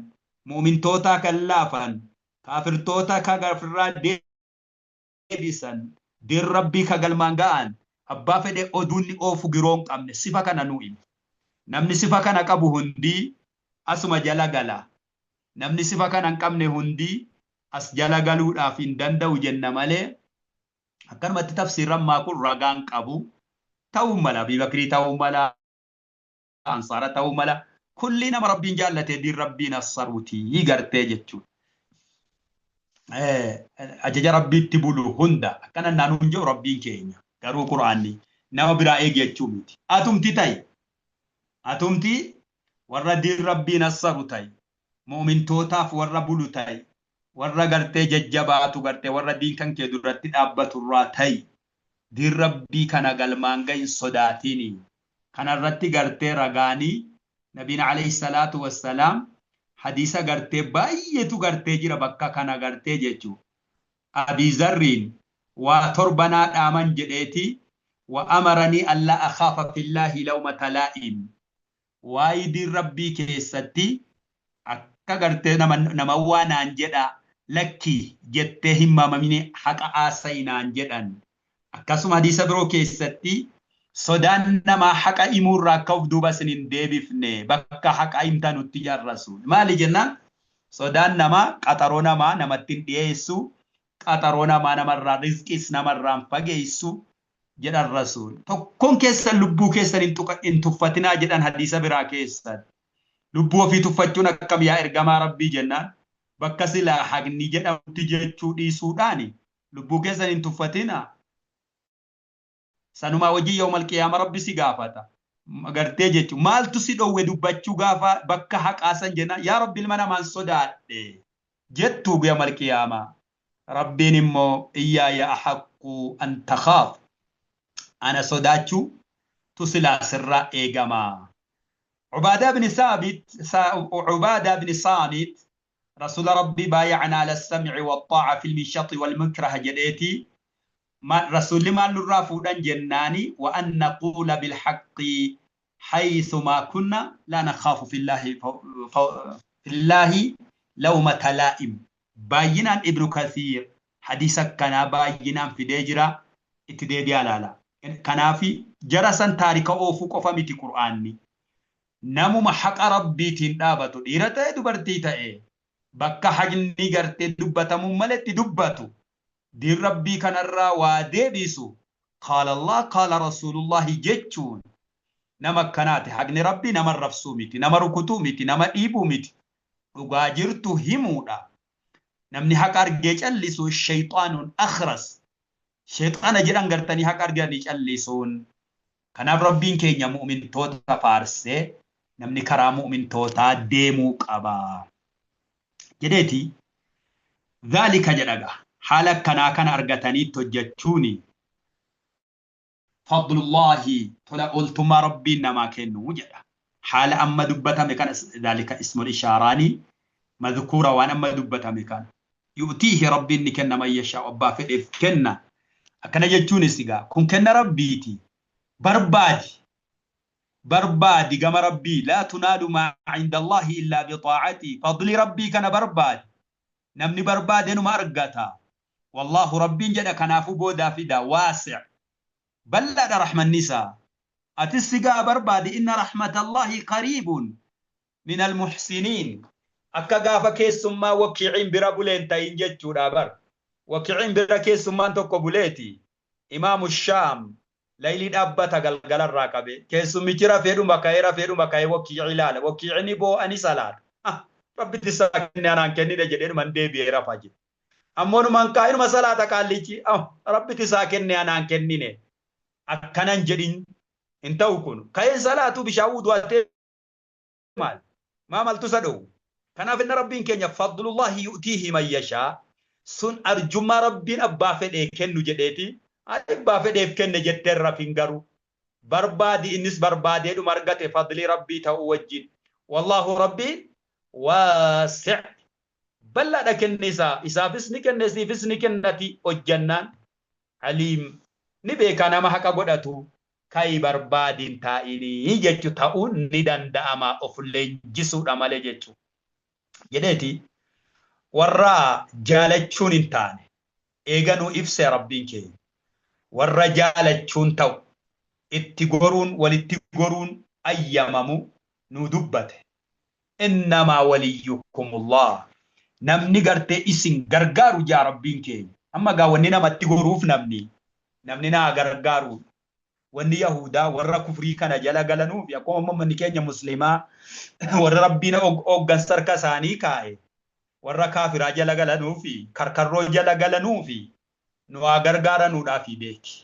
mu'mintootaa kan laafan, kaafirtoota ka ofirraa deebisan, diin Rabbii ka galmaan ga'an, abbaa fedhe oduu inni oofu giroo hin qabne, sifa kana nuu hime. Namni sifa kana qabu hundii asuma jala gala. Namni sifa kana hin qabne hundii as jala galuudhaaf hin danda'u jenna malee, akkanumatti tafsiirri ammaa kun ragaa hin qabu. Ta'uu mala, Abii Bakrii ta'uu mala, Ansaara ta'uu mala, kullii nama Rabbiin jaallatee diin Rabbii nassaruuti gartee jechuudha. Ajaja Rabbiitti bulu hunda akkana naanuun jedhu Rabbiin keenya, garuu Qur'aanni nama biraa eegi jechuu miti. Atumti ta'i. Atumti warra diin Rabbii nassaru ta'i. Mu'mintootaaf warra bulu ta'i. Warra gartee jajjabaatu gartee warra diin kan kee duratti dhaabbatu irraa ta'i. Diin Rabbii kana galmaan ga'i, hin sodaatini. Kana irratti gartee ragaanii Nabiin alayhi salaatu wassalaam hadiisa gartee baay'eetu gartee jira bakka kana gartee jechuu. Abii Zarriin waa torba naa dhaaman jedheeti, wa amaranii allaa akhaafa fillaahi lawmata laa'im. Waa'ee diin Rabbii keessatti akka gartee nama nama waa naan jedha lakki jettee hin mamamini, haqa haasa'i naan jedhan. Akkasuma hadiisa biroo keessatti sodaan namaa haqa himuu irraa akka of duuba isin hin deebifne, bakka haqa himtanutti jedhan Rasuul. Maali jennaan, sodaan namaa qaxaroo namaa namatti hin dhiyeessu, qaxaroo namaa namarraa, rizqiis namarraa hin fageessu jedhan Rasuul. Tokkoon keessan lubbuu keessan hin tuffatinaa jedhan hadiisa biraa keessatti. Lubbuu ofii tuffachuun akkam yaa ergamaa Rabbii jennaan, bakka silaa haqni jedhamutti jechuu dhiisuudhaani lubbuu keessan hin tuffatinaa. Sanumaa wajjin yawmal qiyaama Rabbi si gaafata. Gartee jechuun maaltu si dhowwe dubbachuu gaafa bakka haqaa san jenna, yaa Rabbi, ilma namaan sodaadhe jettuu yawmal qiyaamaa. Rabbiin immoo iyyaaya ahaqqu an takhaaf, ana sodaachuu tu silaa sirraa eegama. Ubaadaa bin Saabit, Ubaadaa bin Saamit Rasuula Rabbii baaya'ana ala sam'i wa xaa'a fil minshati wal mukraha jedheeti, Rasuulli maal nurraa fuudhan jennaani, wa an naquula bil haqqi haythumaa kunna laa nakhaafu fillaahi lawmata laa'im. Baay'inaan Ibnu Kathiir hadiisa akkanaa baay'inaan fidee jira, itti deebi'aa laala. Kanaafi jara san taarika oofuu qofa miti Qur'aanni. Namuma haqa Rabbiitiin dhaabatu, dhiira ta'e dubartii ta'e, bakka haqni gartee dubbatamuu maletti dubbatu, diin Rabbii kanarraa waa deebisu, qaala Allah qaala Rasuulullahi jechuun nama akkanaati. Haqni Rabbii nama arrabsuu miti, nama rukutuu miti, nama dhiibuu miti, dhugaa jirtu himuudha. Namni haqa argee callisu shayxaanuun akhras, shayxaana jedhan gartanii haqa arganii callisuun. Kanaaf Rabbiin keenya mu'mintoota faarsee, namni karaa mu'mintootaa deemuu qaba jedheeti. Dhaalika jedhaga, haala akkanaa kana argataniitti hojjechuuni fadlullaahi, tola ooltummaa Rabbiin namaa kennu jedha. Haala amma dubbatame kana, dhaalika ismul ishaaraanii madhkuura, waan amma dubbatame kana, yu'tiihi, Rabbiin ni kenna, man yashaa'u, abbaa fedheef kenna. Akkana jechuunis egaa kun kenna Rabbiiti. Barbaadi, barbaadi gama Rabbii. Laa tunaalu maa cinda Allaahi illaa bixaa'atii. Fadli Rabbii kana barbaadi. Namni barbaade numa argata. Wallaahu, Rabbiin jedha, kanaafuu boodaa fida, waasi', bal'aadha rahmanni isaa. Atis sigaa barbaadi. Inna rahmatallaahi qariibun min almuhsiniin. Akka gaafa keessummaa Wakiiciin bira buleen ta'in jechuudha bar. Wakiiciin bira keessummaan tokko buleeti, imaamu Shaam laylii dhaabbata galgalarraa qabe. Keessummichi rafeedhuma ka'ee, rafeedhuma ka'ee Wakiici ilaala. Wakiicini boo'ani salaata. Ah, Rabbitti isaa kenne, anaan kennine jedhee deebi'ee rafa jedhe. Ammoo numaan kaa'inuma salaata qaallichi. Ah, Rabbitti isaa kenne, anaan kennine akkanan jedhin, hin ta'u kun. Ka'een salaatu, bishaan wudu'atee maal maa maltu isa dhowu? Kanaaf inna Rabbiin keenya fadlullahi yu'tiihi man yashaa, sun arjummaa Rabbiin abbaa fedhee kennu jedheeti. Abbaa fedheef kenne jetteen rafin, garuu barbaadi. Innis barbaadeedhuma argate fadlii Rabbii ta'uu wajjin. Wallaahu, Rabbiin waasi', bal'aadha kenne isaa. Isaafis ni kenne, siifis ni kennati hojjannaan. Aliim, ni beeka nama haqa godhatu. Ka'i barbaadin, taa'inii jechu ta'uun ni danda'ama, of leenjisuudha malee jechu jedheeti. Warra jaalachuun hin taane eeganuu ibse Rabbiin keenya. Warra jaalachuun ta'u, itti goruun, walitti goruun ayyamamu nu dubbate. Innamaa waliyyukumullah, namni gartee isin gargaaru jaa Rabbiin keenya. Amma gaa wanni namatti goruuf namni naa gargaaruudha. Wanni Yahudaa warra kufrii kana jala galanuuf, akkuma ummanni keenya Muslimaa warra Rabbiin hooggansa harka isaanii kaa'e warra kaafiraa jala galanuufi karkarroo jala galanuufi nu haa gargaaranuudhaafi beeki.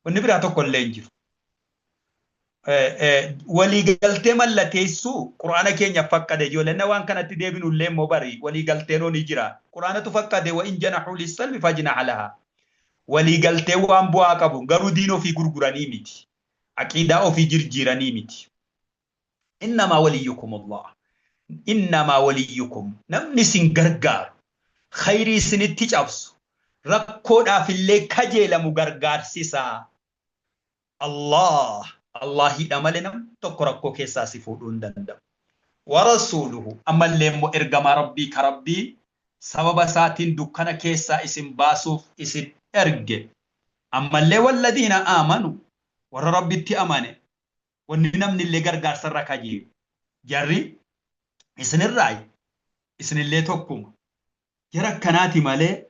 Wanni biraa tokko illee hin jiru. Waliigaltee mallateessuu Quraana keenya faqqade. Ijoolleen waan kanatti deebinu illee immoo bari waliigalteen ni jira. Quraanatu faqqade, wa in janahuu lissalmi fajnah lahaa. Waliigaltee waan bu'aa qabu, garuu diin ofii gurguranii miti. Aqiidaa ofii jirjiiranii miti. Innamaa waliyyukumullah. Innamaa waliyyukum. Namni isin gargaaru, khayrii isinitti cabsu, rakkoodhaaf illee kajeelamu gargaarsisaa. Allah, Allahiidha malee nam tokko rakkoo keessaa si fuudhuu hin danda'u. Wa rasuuluhu, ammallee immoo ergamaa Rabbii ka Rabbiin sababa isaatiin dukkana keessaa isin baasuuf isin erge. Ammallee walladiina aamanu, warra Rabbitti amane, wanni namni illee gargaarsa irra kajeelu. Jarri isinirraayi, isinillee tokkuma. Jara akkanaati malee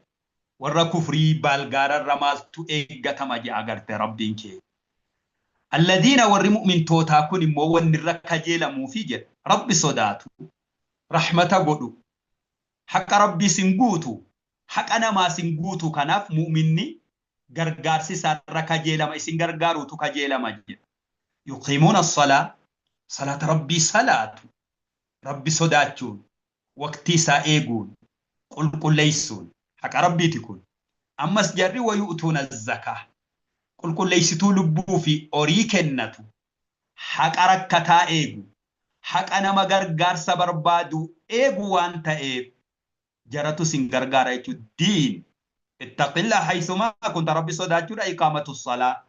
warra kufrii baalgaararra maaltu eeggatama jedha garte Rabbiin kee. Alladiina, warri mu'mintootaa kun immoo wanni irra kajeelamuufi jedha. Rabbi sodaatu. Rahmata godhu. Haqa Rabbii sin guutu. Haqa namaa sin guutu. Kanaaf mu'minni Gargaarsi isaarra kajeelama, isin gargaaruutu kajeelama jedha. Yuqiimuuna as-salaa, salaata Rabbii salaatu, Rabbi sodaachuun, waqtii isaa eeguun, qulqulleessuun haqa Rabbiiti kun. Ammas jarri wayu'tuuna az-zakaa, qulqulleessituu lubbuu fi horii kennatu, haqa rakkataa eegu, haqa nama gargaarsa barbaadu eegu waan ta'eef jaratu isin gargaara jechuudha. Diin ittaqillaa haysumaa kunta, Rabbi sodaachuudha, iqaamatu salaa,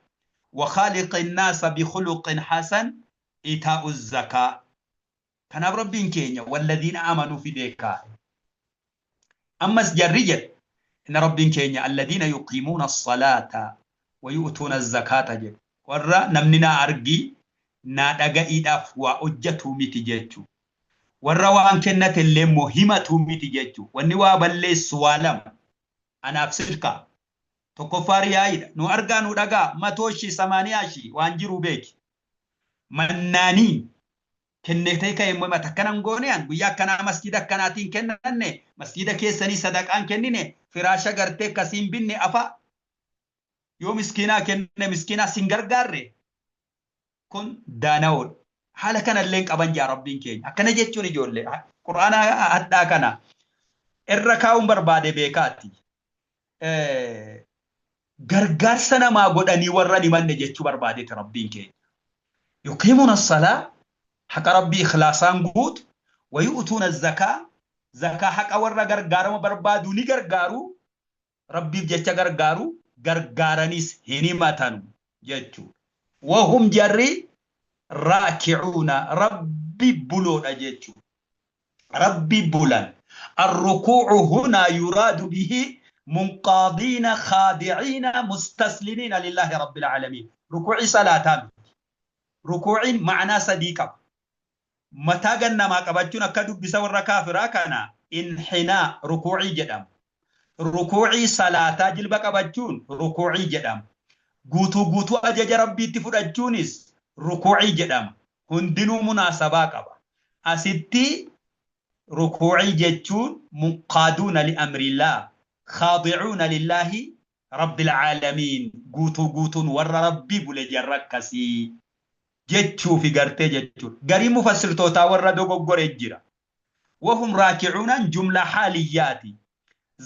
wa khaaliqi nnaasa bikhuluqin hasan, itaa'u zakaa. Kanaaf Rabbiin keenya walladhiina amanuu fidee kaa'e. Ammas jarri jedha inna Rabbiin keenya alladhiina yuqiimuuna salaata wa yu'tuuna zakaata jedhu. Warra namni naa argii naa dhaga'iidhaaf waa hojjatuu miti jechuu. Warra waan kennate illee immoo himatuu miti jechuu. Wanni waa balleessu waa lama. Anaaf silkaa. Tokkoffaa riyaa'iidha. Nu argaa nu dhagaa 100 shii 80 shii waan jiru beeki. Mannaanii kennetee ka'e immoo himata, akkana hin goone, an guyyaa akkanaa masjiida akkanaatiin kennanne, masjiida keessanii sadaqaan kennine, firaasha gartee akkasiin binne afa yoo miskiinaa kenne miskiinaa sin gargaarre, kun daana'oodha. Haala kanallee hin qaban jaa Rabbiin keenya. Akkana jechuun ijoollee Qur'aana hadhaa kana irra kaa'uun barbaade beekaati. Gargaarsa namaa godhanii warra hin himanne jechuu barbaadeeti Rabbiin keenya. Yuqiimuuna salaa, haqa Rabbii ikhlaasaan guutu, wayu'tuuna zakaa, zakaa haqa warra gargaarama barbaadu ni gargaaru, Rabbiif jecha gargaaru, gargaaraniis hin himatanu jechuudha. Wahum jarri raaki'uuna, Rabbi buloodha jechuudha. Rabbi bulan. Arrukuu'u hunaa yuraadu bihi munqaadiina khaadi'iina mustaslimiina lillaahi rabbil aalamiin. Rukuu'ii salaataa miti. Rukuu'iin ma'anaa sadii qaba. Mataa gad namaa qabachuun akka dubbisa warra kaafiraa kana inhinaa rukuu'ii jedhama. Rukuu'ii salaataa jilba qabachuun rukuu'ii jedhama. Guutuu guutuu ajaja Rabbiitti fudhachuunis rukuu'ii jedhama. Hundinuu munaasabaa qaba. Asitti rukuu'ii jechuun munqaaduuna li'amrillaah, khaadi'uuna lillaahi rabbil aalamiin, guutuu guutuun warra Rabbii bule jarra akkasii jechuufi gartee jechuudha. Gariin mufassirtootaa warra dogoggore jira. Wahum raaki'uunaan jumlaa haaliyyaati.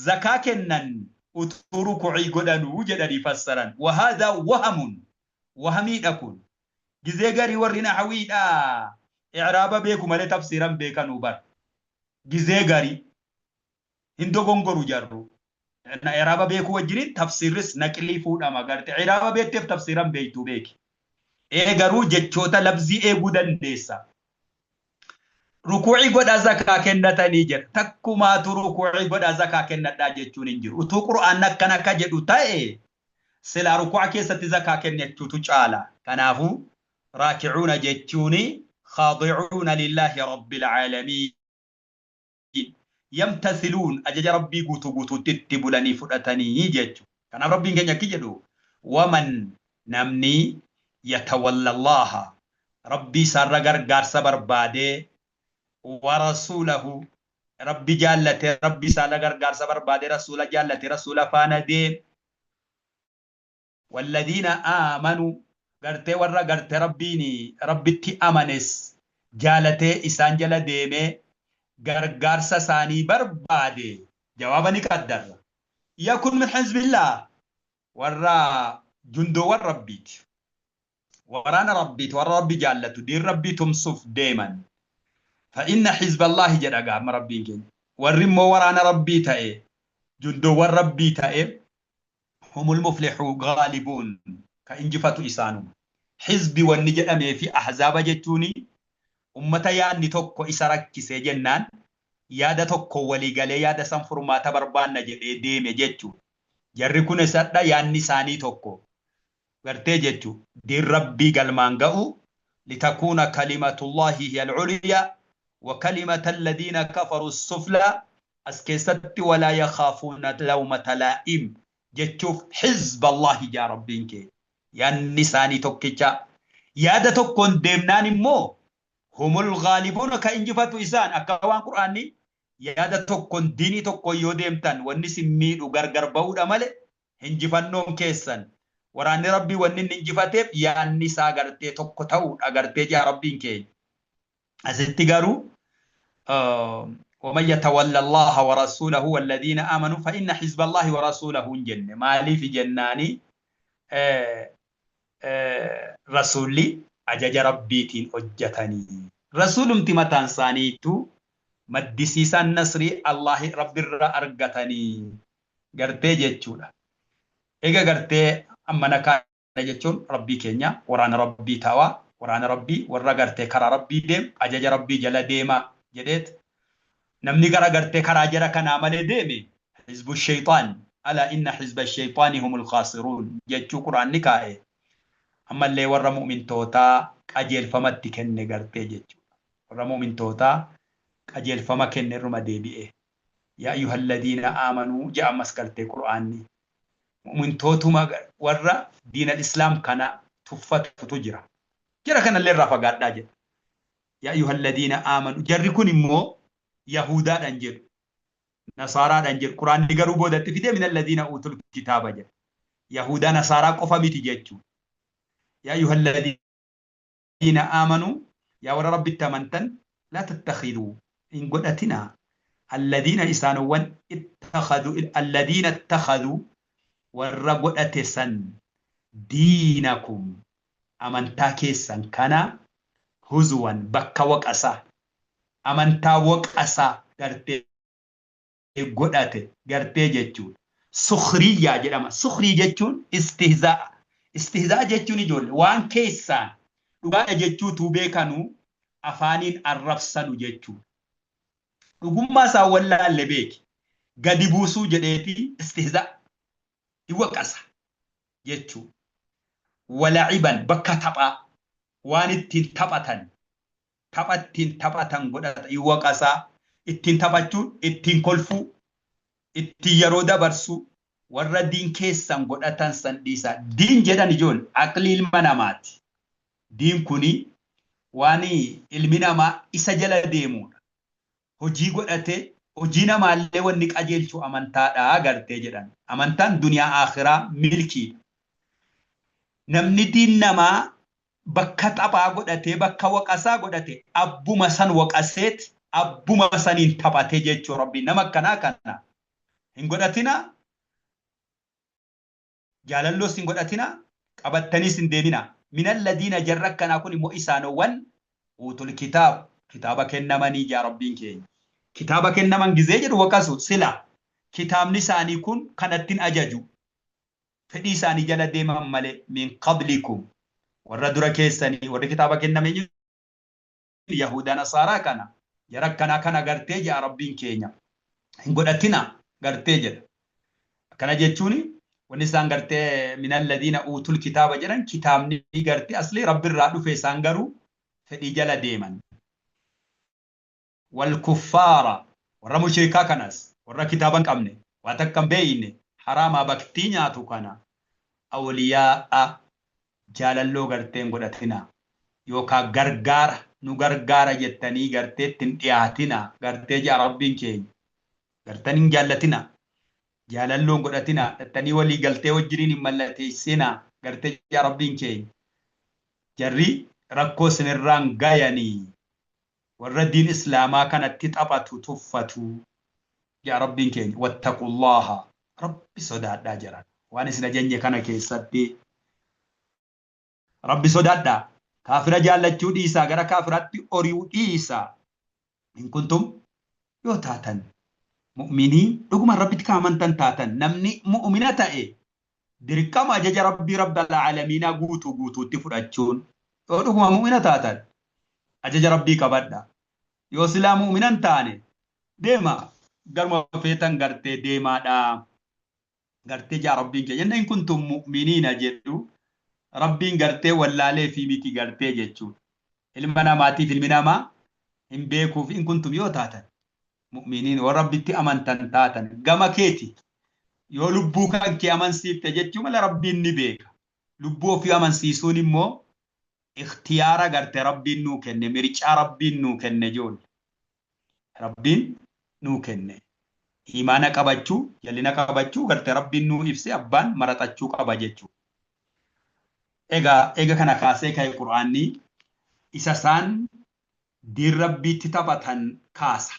Zakaa kennan utuu ruku'ii godhanuu jedhanii fassaran. Wahaadhaa wahamun, wahamiidha kun. Gizee garii warri nahawiidha i'raaba beeku malee tafsiira hin beekanuu bar. Gizee garii hin dogongoru jarru. I'raaba beekuu wajjiniin tafsiirris naqlii fuudhama garte. I'raaba beekteef tafsiira hin beektuu beeki. Ee garuu jechoota labzii eeguu dandeessa. Rukuu'ii godhaa zakaa kennatanii jedha. Takkumaatu rukuu'ii godhaa zakaa kennadhaa jechuun hin jiru. Utuu Qur'aanni akkana akka jedhu ta'e silaa rukuu'a keessatti zakaa kennachuutu caala. Kanaafuu raaki'uuna jechuun khaadi'uuna lillaahi rabbil aalamiin. Yamtasiluun, ajaja Rabbii guutuu guutuutti itti bulanii fudhatanii jechuudha. Kanaaf Rabbiin keenya akki jedhu, waman namni yatawallallaaha, Rabbii isaarra gargaarsa barbaadee, wa rasuulahu, Rabbi jaallatee Rabbii isaarra gargaarsa barbaadee, rasuula jaallatee rasuula faana deeme, Walladiina aamanuu, gartee warra garte Rabbiin Rabbitti amanes jaalatee isaan jala deemee gargaarsa isaanii barbaade, jawaaba ni qaddarra. Yakun min hizbillaah, warra jundoowwan Rabbiiti. Waraana Rabbiiti, warra Rabbi jaallatu, diin Rabbii tumsuuf deeman. Fa inna hizballaahi jedha gaa amma Rabbiin keenya. Warri immoo waraana Rabbii ta'e, jundoowwan Rabbii ta'e, humul muflihuu gaalibuun, ka injifatu isaanuma. Hizbi wanni jedhamee fi ahzaaba jechuun ummata yaadni tokko isa rakkisee jennaan yaada tokko walii galee yaada san furmaata barbaanna jedhee deeme jechuudha. Jarri kun isadha yaadni isaanii tokko gartee jechu diin Rabbii galmaan ga'u, litakuuna kalimatullaahi hiya al-ulyaa wa kalimata alladhiina kafaru suflaa. As keessatti walaa yakhaafuuna lawmata laa'im jechuuf hizba Allaahi jaa Rabbiin keenya. Yaadni isaanii tokkicha. Yaada tokkoon deemnaan immoo humul ghaalibuuna, ka injifatu isaan. Akka waan Qur'aanni yaada tokkoon diinii tokkoon yoo deemtan wanni isin miidhu gargar ba'uudha malee. Hinjifannoon keessan. Waraanni Rabbii wanni inni injifateef yaanni isaa gartee tokko ta'uudha gartee jaa Rabbiin keenya. Asitti garuu ومن يتولى الله ورسوله والذين آمنوا فإن حزب الله ورسوله جنة مالي في جناني رسولي أجج ربيتين أجتني رسولمتي متان سانيتو maddisiisaan nasrii Allahi Rabbirraa argatanii gartee jechuudha. Egaa gartee amma kana jechuun Rabbii keenya waraana Rabbii taawaa waraana Rabbii warra gartee karaa Rabbii deem ajaja Rabbii jala deema jedheet namni gara gartee karaa jara kanaa malee deeme hizbu shayxaan alaa inna hizba shayxaani humul khaasiruun jechuu Qur'aanni kaa'e ammallee warra mu'mintootaa qajeelfamatti kenne gartee jechuudha. Warra mu'mintootaa qajeelfama kenne irruma deebi'e. Yaa ayyuhalladiina aamanuu jedha ammas gartee Qur'aanni. Mu'mintootuma warra diinal islaam kana tuffatutu jira. Jara kanallee irraa fagaadhaa jedha. Yaa ayyuhalladiina aamanuu jarri kun immoo Yahudaadhaan jedhu. Nasaaraadhaan jedhu. Qur'aanni garuu boodatti fidee minalladiina uutul kitaaba jedha. Yahudaa Nasaaraa qofa miti jechuudha. Yaa ayyuhalladiina aamanuu yaa warra Rabbitti amantan laa tattakhiduu hin godhatinaa alladiina isaanowwan ittakhaduu alladiina ittakhaduu warra godhate san diinakum amantaa keessan kana huzuwan bakka waqasaa amantaa waqasaa gartee godhate gartee jechuudha. Sukhriyyaa jedhama. Sukhrii jechuun istihzaa'a. Istihzaa'a jechuun ijoollee waan keessaan dhugaadha jechuutuu beekanuu afaaniin arrabsanu jechuudha. Dhugummaa isaa wallaalle beeki. Gadi buusuu jedheeti istihzaa'a. Waqasa jechuudha. Walaciban bakka taphaa waan ittiin taphatan tapha ittiin taphatan godhata waqasaa ittiin taphachuun ittiin kolfuu ittiin yeroo dabarsuu warra diin keessan godhatan san dhiisaa. Diin jedhan ijoollee aqlii ilma namaati. Diin kuni waan ilmi namaa isa jala deemudha. Hojii godhatee hojii namaallee wanni qajeelchu amantaadha gartee jedhan. Amantaan duniyaa akhiraa milkiidha. Namni diin namaa bakka taphaa godhatee bakka waqasaa godhate abbuma san waqaseet abbuma saniin taphatee jechuu Rabbiin nama akkanaa kana hin godhatinaa jaalalloos hin godhatinaa qabattaniis hin deeminaa. Minalladiina jarra akkanaa kun immoo isaanowwan uutul kitaab kitaaba kennamanii jaa Rabbiin keenya. Kitaaba kennaman gizee jedhu waqasu sila kitaabni isaanii kun kanattiin ajaju fedhii isaanii jala deeman malee min qablikum warra dura keessanii warri kitaaba kenname Yahudaa Nasaaraa kana jara akkanaa kana gartee jaa Rabbiin keenya hin godhatina gartee jedha. Akkana jechuun wanni isaan gartee minalladiina uutul kitaaba jedhan kitaabni gartee asli Rabbirraa dhufe isaan garuu fedhii jala deeman. Wal kuffaara warra mushrikaa kanas warra kitaaba hin qabne waa takka hin beeyne haraamaa baktii nyaatu kana awliyaa'a jaalalloo gartee hin godhatina yookaa gargaara nu gargaara jettanii gartee itti hin dhiyaatina gartee ja'a Rabbiin keenya gartan hin jaallatina jaalalloo hin godhatina dhattanii walii galtee wajjiniin hin mallateessina gartee ja'a Rabbiin keenya jarri rakkoo isinirraan gayanii warra diin islaamaa kanatti taphatu tuffatu yaa Rabbiin keenya wattaqullaaha Rabbi sodaadhaa jedhan waan isin ajajne kana keessatti Rabbi sodaadhaa kaafira jaallachuu dhiisaa gara kaafiraatti ori'uu dhiisaa in kuntum yoo taatan mu'miniin dhugumaan Rabbitti kan amantan taatan namni mu'mina ta'e dirqama ajaja Rabbii Rabbal Aalamiinaa guutuu guutuutti fudhachuun yoo dhuguma mu'mina taatan ajaja Rabbii qabadha. Yoo silaa mu'mina hin taane deema garuma feetan gartee deemaadha. Gartee jaa Rabbiin keenya inni in kuntum mu'miniina jedhu Rabbiin gartee wallaalee fi miti gartee jechuudha. Ilma namaatiif ilmi namaa hin beekuuf in kuntum yoo taatan mu'miniin warra Rabbitti amantan taatan gama keeti yoo lubbuu kan kee amansiifte jechuu mala Rabbiin ni beeka. Lubbuu ofii amansiisuun immoo ikhtiyaara garte Rabbiin nuu kenne mircaa Rabbiin nuu kenne ijoollee. Rabbiin nuu kenne. Iimaana qabachuu, jallina qabachuu gartee Rabbiin nuu ibse abbaan maraxachuu qaba jechuudha. Egaa eega kana kaasee ka'e Qur'aanni isa isaan diin Rabbiitti taphatan kaasa.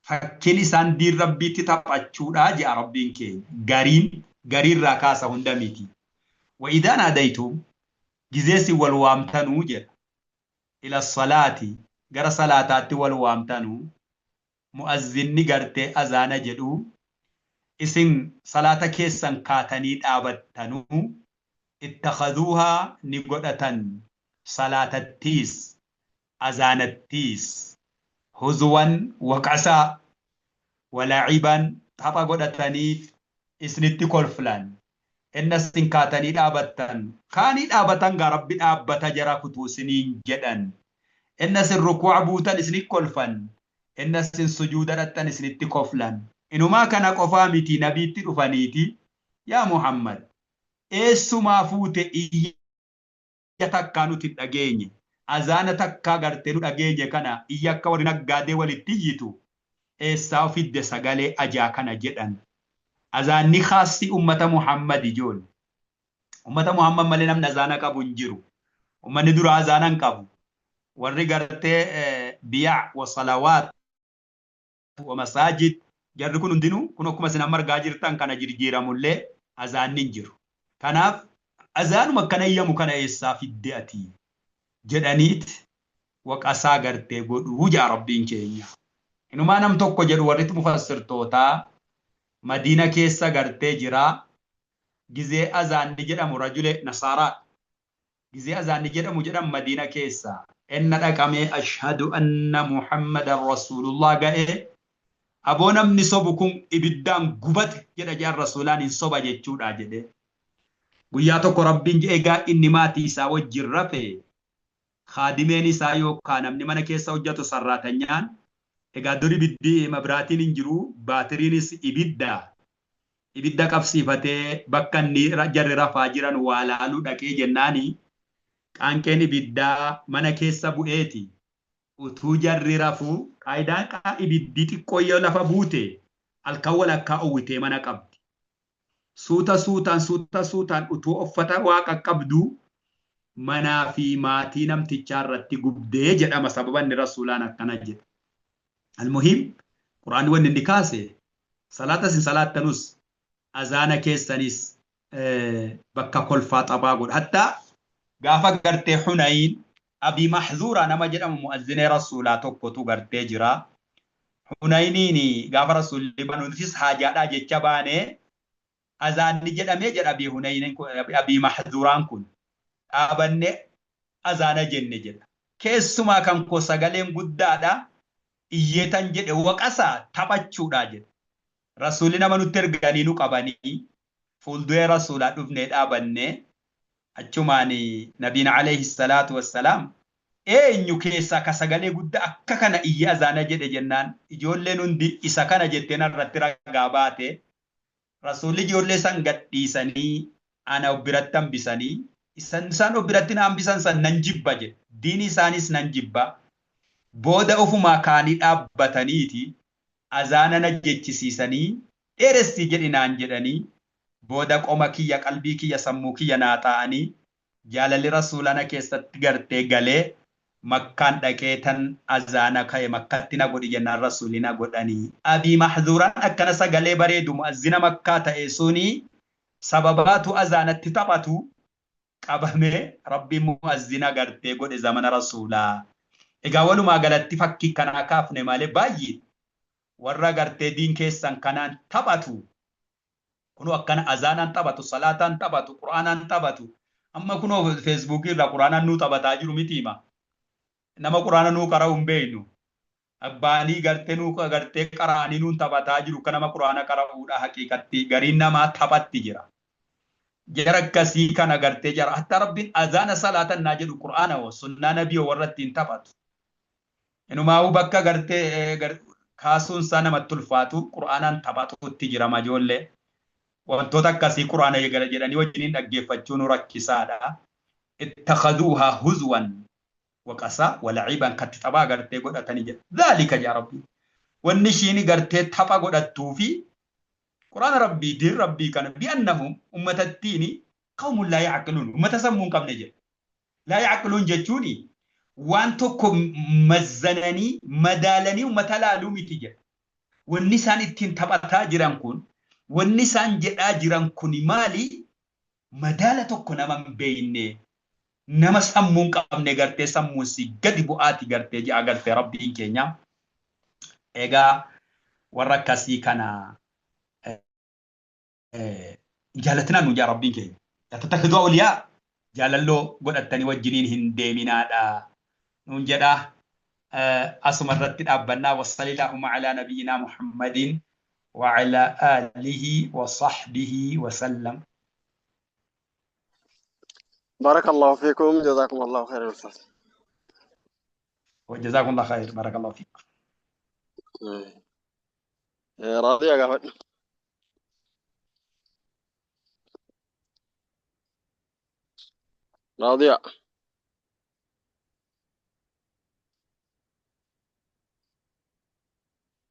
Fakkiin isaan diin Rabbiitti taphachuudha je'a Rabbiin keenya. Gariin gariirraa kaasa hunda miti. Wa idhaa naadaytum gizee isin wal waamtanuu jedha. Ila salaati gara salaataatti wal waamtanuu mu'azzinni gartee azaana jedhu isin salaata keessan kaatanii dhaabattanuu ittakhaduuhaa ni godhatan salaatattiis azaanattiis huzuwan waqasaa walaciban tapha godhatanii isinitti kolflan enna isin kaatanii dhaabattan kaanii dhaabatan gaa Rabbi dhaabbata jara kutu isiniin jedhan enna isin rukuu'a buutan isinitti kolfan enna isin sujuuda dhaqxan isinitti koflan inumaa kana qofaa miti nabiitti dhufaniiti yaa Muhammad eessumaa fuute iyya takkaa nuti hin dhageenye azaana takkaa gartee nu dhageenye kana iyya akka warri naggaadee walitti iyyitu eessaa fidde sagalee ajaa kana jedhan. Azaanni khaassi ummata Muhammad ijoolle. Ummata Muhammad malee namni azaana qabu hin jiru. Ummanni dura azaana hin qabu. Warri gartee biyaa wa salawaat wa masaajid jarri kun hundinuu kun akkuma isin amma argaa jirtan kana jirjiiramullee azaanni hin jiru. Kanaaf azaanuma akkana iyyamu kana eessaa fidde ati jedhaniit waqasaa gartee godhuu jaa Rabbiin keenya. Inumaa nam tokko jedhu warri mufassirtootaa Madiina keessa gartee jira. Gizee azaanni jedhamu rajule nasaaraa. Gizee azaanni jedhamu jedhan Madiina keessa. Enna dhaqamee ashhadu anna Muhammadan Rasuulullah ga'ee aboo namni sobu kun ibiddaan gubate jedha jedhan Rasuulaan hin soba jechuudha jedhee. Guyyaa tokko Rabbiin egaa inni maatii isaa wajjin rafe kaadimeen isaa yookaan namni mana keessa hojjetu sarraatanyaan egaa dur ibiddi mabraatiin hin jiru baatiriinis ibidda ibidda qabsiifatee bakka inni jarri rafaa jiran waa laaluu dhaqee jennaani qaanqeen ibiddaa mana keessa bu'eeti utuu jarri rafuu qaayidaan ibiddi xiqqoo yoo lafa buute halkan walakkaa uwwitee mana qabdi. Suuta suutaan suuta suutaan utuu uffata waa qaqqabdu manaa fi maatii namtichaa irratti gubdee jedhama sababa inni rasuulaan akkana jedhe. Almuhim Quraanni wanni inni kaase salaata isin salaattanus azaana keessanis bakka kolfaa taphaa godha. Hattaa gaafa gartee Hunayin Abi Mahzuura nama jedhamu mu'azzinee rasuulaa tokkotu gartee jira. Hunayiniin gaafa rasuulli banu nutis haajaadhaa jecha baanee azaanni jedhamee jedha Abi Hunayiniin Abi Mahzuuraan kun dhaabannee azaana jenne jedha. Keessumaa kan koo sagaleen guddaadha iyyeetan jedhe waqasaa taphachuudha jedha. Rasuulli nama nutti erganii nu qabanii fuulduree rasuulaa dhufnee dhaabannee achumaan nabiin alayhi salaatu wassalaam eenyu keessaa ka sagalee guddaa akka kana iyye azaana jedhe jennaan ijoolleen hundi isa kana jettee narratti ragaa baate rasuulli ijoollee san gadhiisanii ana of biratti hambisanii isaan of biratti na hambisan san nan jibba jedhe diini isaanis nan jibba booda ofumaa kaanii dhaabbataniiti azaana na jechisiisanii dheeressii jedhi naan jedhanii booda qoma kiyya qalbii kiyya sammuu kiyya naa taa'anii jaalalli rasuulana keessatti gartee galee makkaan dhaqee tan azaana ka'e makkatti na godhi jennaan rasuulli na godhanii. Abii Mahzuuraan akkana sagalee bareedu mu'azzina makkaa ta'e suni sababaatu azaanatti taphatu qabamee rabbiin mu'azzina gartee godhe zamana rasuulaa. Egaa walumaa galatti fakkii kanaa kaafne malee baay'ee warra gartee diin keessan kanaan taphatu. Kunoo akkana azaanaan taphatu, salaataan taphatu, quraanaan taphatu. Amma kunoo feesbuukii irraa quraanaan nuu taphataa jiru mitiima. Nama quraana nuu qara'u hin beeknu. Abbaanii gartee nuu gartee qara'anii nuun taphataa jiru akka nama quraana qara'uudha haqiiqatti gariin namaa taphatti jira. Jara akkasii kana gartee jara hatta rabbiin azaana salaatan naa jedhu quraana hoo sunnaa nabii hoo warra ittiin taphatu. Inumaa'uu bakka gartee kaasuun isaa namatti ulfaatu quraanaan taphatuutti jira majoollee. Wantoota akkasii quraana eegala jedhanii wajjiniin dhaggeeffachuu nu rakkisaadha. Ittakhaduuhaa huzwan waqasaa walaciban katti taphaa gartee godhatanii jedha. Dhaalika yaa rabbi. Wanni ishiin gartee tapha godhattuu fi Qur'aana Rabbii, diin Rabbii kana bi'annahum ummatattiin qawmun laa ya'qiluun, ummata sammuu hin qabne jedha. Laa ya'qiluun jechuun waan tokko mazzananii madaalanii ummata laaluu miti jedha. Wanni isaan ittiin taphataa jiran kun, wanni isaan jedhaa jiran kun maali? Madaala tokko nama hin beekne, nama sammuu hin qabne gartee sammuun si gadi bu'aati gartee jedha gartee Rabbiin keenya. Egaa warra akkasii kana jaalatinaa nuun jedha Rabbiin keenya. Laa tattakhiduu awliyaa, jaalalloo godhattanii wajjiniin hin deeminaadha nuun jedha. Asuma irratti dhaabbannaa. Wassalillahumma alaa nabiyyinaa Muhammadin wa alaa aalihi wa sahbihi wa sallam. Barakallahu fiikum, jazakumullahu khairan ustaz. Wa jazakumullahu khair, barakallahu fiikum. Raadiyaa gaafadhu. Raadiyaa.